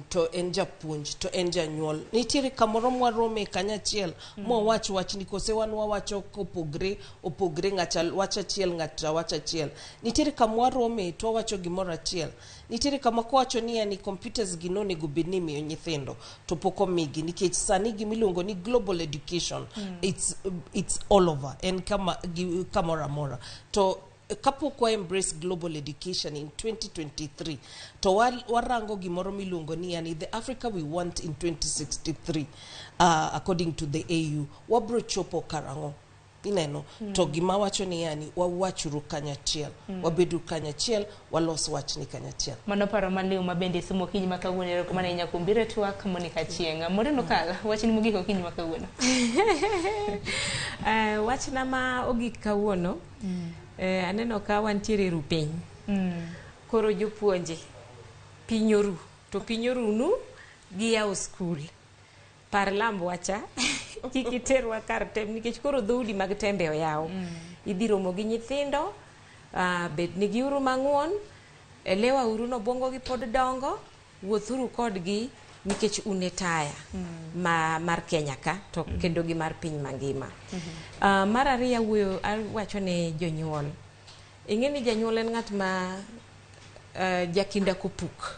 to en japuonj to en janyuol, nitiere kamoro mwarome kanyachiel mwawach wachni, kose wan wawacho kopogre opogre, ng'acha wach achiel ng'acha wach achiel. Nitiere kamwarome to wawacho gimoro achiel. Nitiere kama kowacho ni yani computers gi nonego bed ni imiyo nyithindo to pok omigi nikech sani gimiluongo ni global education it's all over, en kama kamoro amora. To kapok wa embrace global education in 2023 to warango gimoro miluongo ni yani the Africa we want in 2063 according to the AU, wabro chopo karang'o? Ineno to gima wacho ni yani wawachuru kanyachiel, wabeduru kanyachiel, walos wachni kanyachiel. Mano paro maliw ma bende somo okinyi ma kawuono. Erokamano ahinya kuom biro e twak, Monica Achieng'. Moreno Kal, wachni mogik okinyi ma kawuono. Wachna ma ogik kawuono, aneno ka wantiere e ru piny. Koro jopuonje, piny oru, to piny orunu gi yawo skul. Par lambwa cha, kik iterwa kar tem nikech koro dhoudi mag tembe oyaw. Idhi romo gi nyithindo, bed nigi uru mang'won, elewa uru nobwongo gi pod dongo, wuothuru kodgi nikech un e taya ma mar Kenya ka to kendo gi mar piny mangima. Mar ariyo awuoyo awacho ne jonyuol. Ing'e ni janyuol en ng'at ma jakinda kopuk.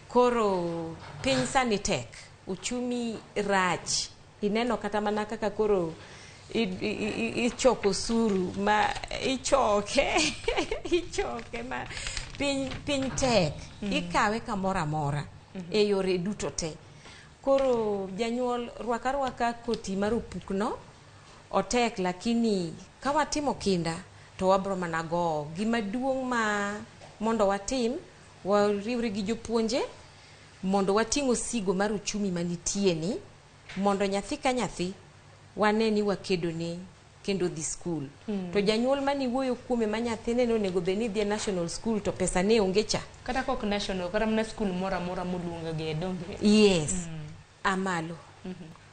Koro piny sani tek, uchumi rach. Ineno kata mana kaka koro ichoko osuru ma ichoke ichoke ma piny piny tek. Ikawe kamoro amora e yore duto te. Koro janyuol rwak arwaka koti mar opukno otek, lakini ka watimo kinda to wabro mana gowo. Gima duong' ma mondo watim, wariwre gi jopuonje mondo wating' osigo mar uchumi manitie ni mondo nyathi ka nyathi wane ni wakedo ne kendo dhi skul. To janyuol maniwuoyo kuome ma nyathine ne onego bed ni dhi e national school to pesa ne onge cha. Kata kok national, kata mana skul moro amora moluongo gi donge. Yes. Amalo.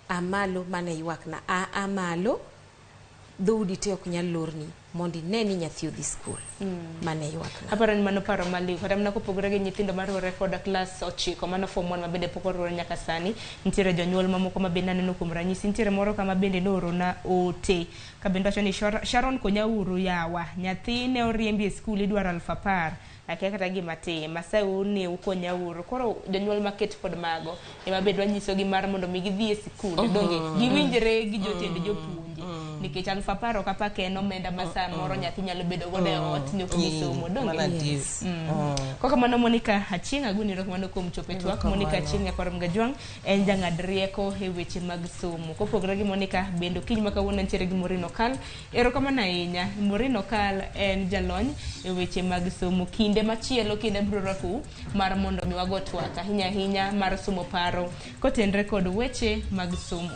Amalo mane ywakna. A amalo dhoudi te ok nyal lorni mondo ine ni nyathi odhi skul. Mane ywakna. Aparo ni mano paro maliw kata mana kopogore gi nyithindo maruwore koda klas 9, mano form 1 ma bende pok oruwore nyaka sani. Nitiere jonyuol mamoko ma bende aneno kuom ranyisi. Nitiere moro kama bende noorona ote ka bende wacho ni Sharon konyauru yawa, nyathi ne oriembi e skul idwaro 10,000, akia kata gima tim, asayou ni ukonyauru. Koro jonyuol maket kod mago ema bende wanyisogi mar mondo mi gidhi e sikul, donge giwinjre gi jotend jopuonje, nikech 10,000 ok apar ka en omenda ma samoro nyathi nyalo bedo godo e ot ni ok dhi somo, donge? Mana adier. Kok kamano Monica Achieng', agoni erokamano kuom chopo e twak. Monica Achieng' nyakwar Mgajwang' en jang'ad rieko e weche mag somo. Kopogore gi Monica, bende okinyi ma kawuono nitiere gi Maureen Okal. Erokamano ahinya. Maureen Okal en jalony e weche mag somo. Kinde machielo kinde biro rwakou mar mondo mi wago twak ahinya ahinya mar somo paro kotenre kod weche mag somo.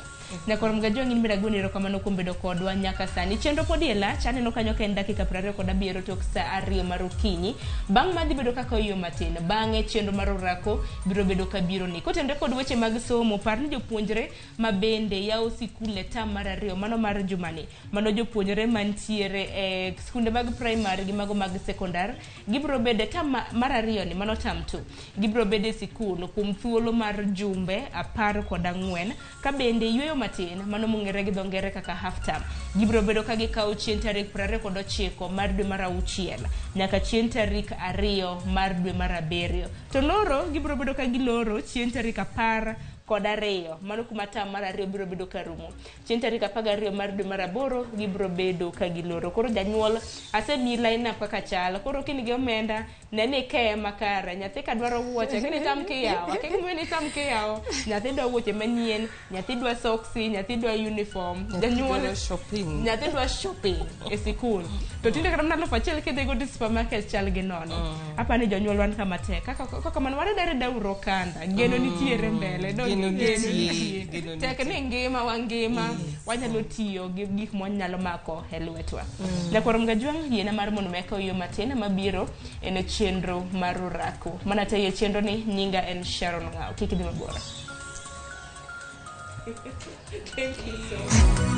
Nyakwar Mgajwang' in bende agoni erokamano kuom bedo kodwa nyaka sani. Chenro pod iye lach, aneno kanyo ka en dakika 27 tok sa 2 mar okinyi. Bang' ma dhi bedo kaka oyueyo matin, bang'e chenro mar orako biro bedo ka biro ni. Kotenre kod weche mag somo, par ni jopuonjre ma bende yawo sikul e tam mar 2, mano mar jumani, mano jopuonjre mantiere e skunde mag primary gi mago mag sekondar, gibiro bedo e tam mar 2 ni, mano tam 2. Gibiro bedo e sikul kuom thuolo mar jumbe 14, ka bende yueyo matin, mano mong'ere gi dho ngere kaka half term. Gibiro bedo ka gikawo chieng' tarik 29 mar dwe mar 6 nyaka chieng' tarik 2 mar dwe mar 7. To loro, gibiro bedo ka giloro chieng' tarik 12, mano kuma tam mar 2 biro bedo ka rumo. Chieng' tarik 12 mar dwe mar 8 gibiro bedo ka giloro. Koro janyuol asemiyi line up kaka chal. Koro kin gi omenda, ne ni ikeye makare. Nyathi ka dwaro wuoche, kik nitam kiyawo. Kik ni nitam kiyawo. Nyathi dwa wuoche manyien, nyathi dwa soksi, nyathi dwa uniform. Janyuol dwaro shopping. Nyathi dwa shopping e sikul. To tinde kata mana 1000 kidhi godo e supermarket chal gi nono. Apa ni jonyuol wan kama tek. Kaka kamano wareda uru okanda. Geno nitiere mbele. Geno Geno nitie, nitie. geno Tek ni ngima wangima, wanyalo tiyo gi gik mwanyalo mako e lwetwa. Nyakwar Mgajwang' yiena mar mondo mi akaw yo matin mabiro en e chenro mar orako. Mana tayo chenro ni nyinga en Sharon Ng'aw. Kik idhi mabor. Thank you so much.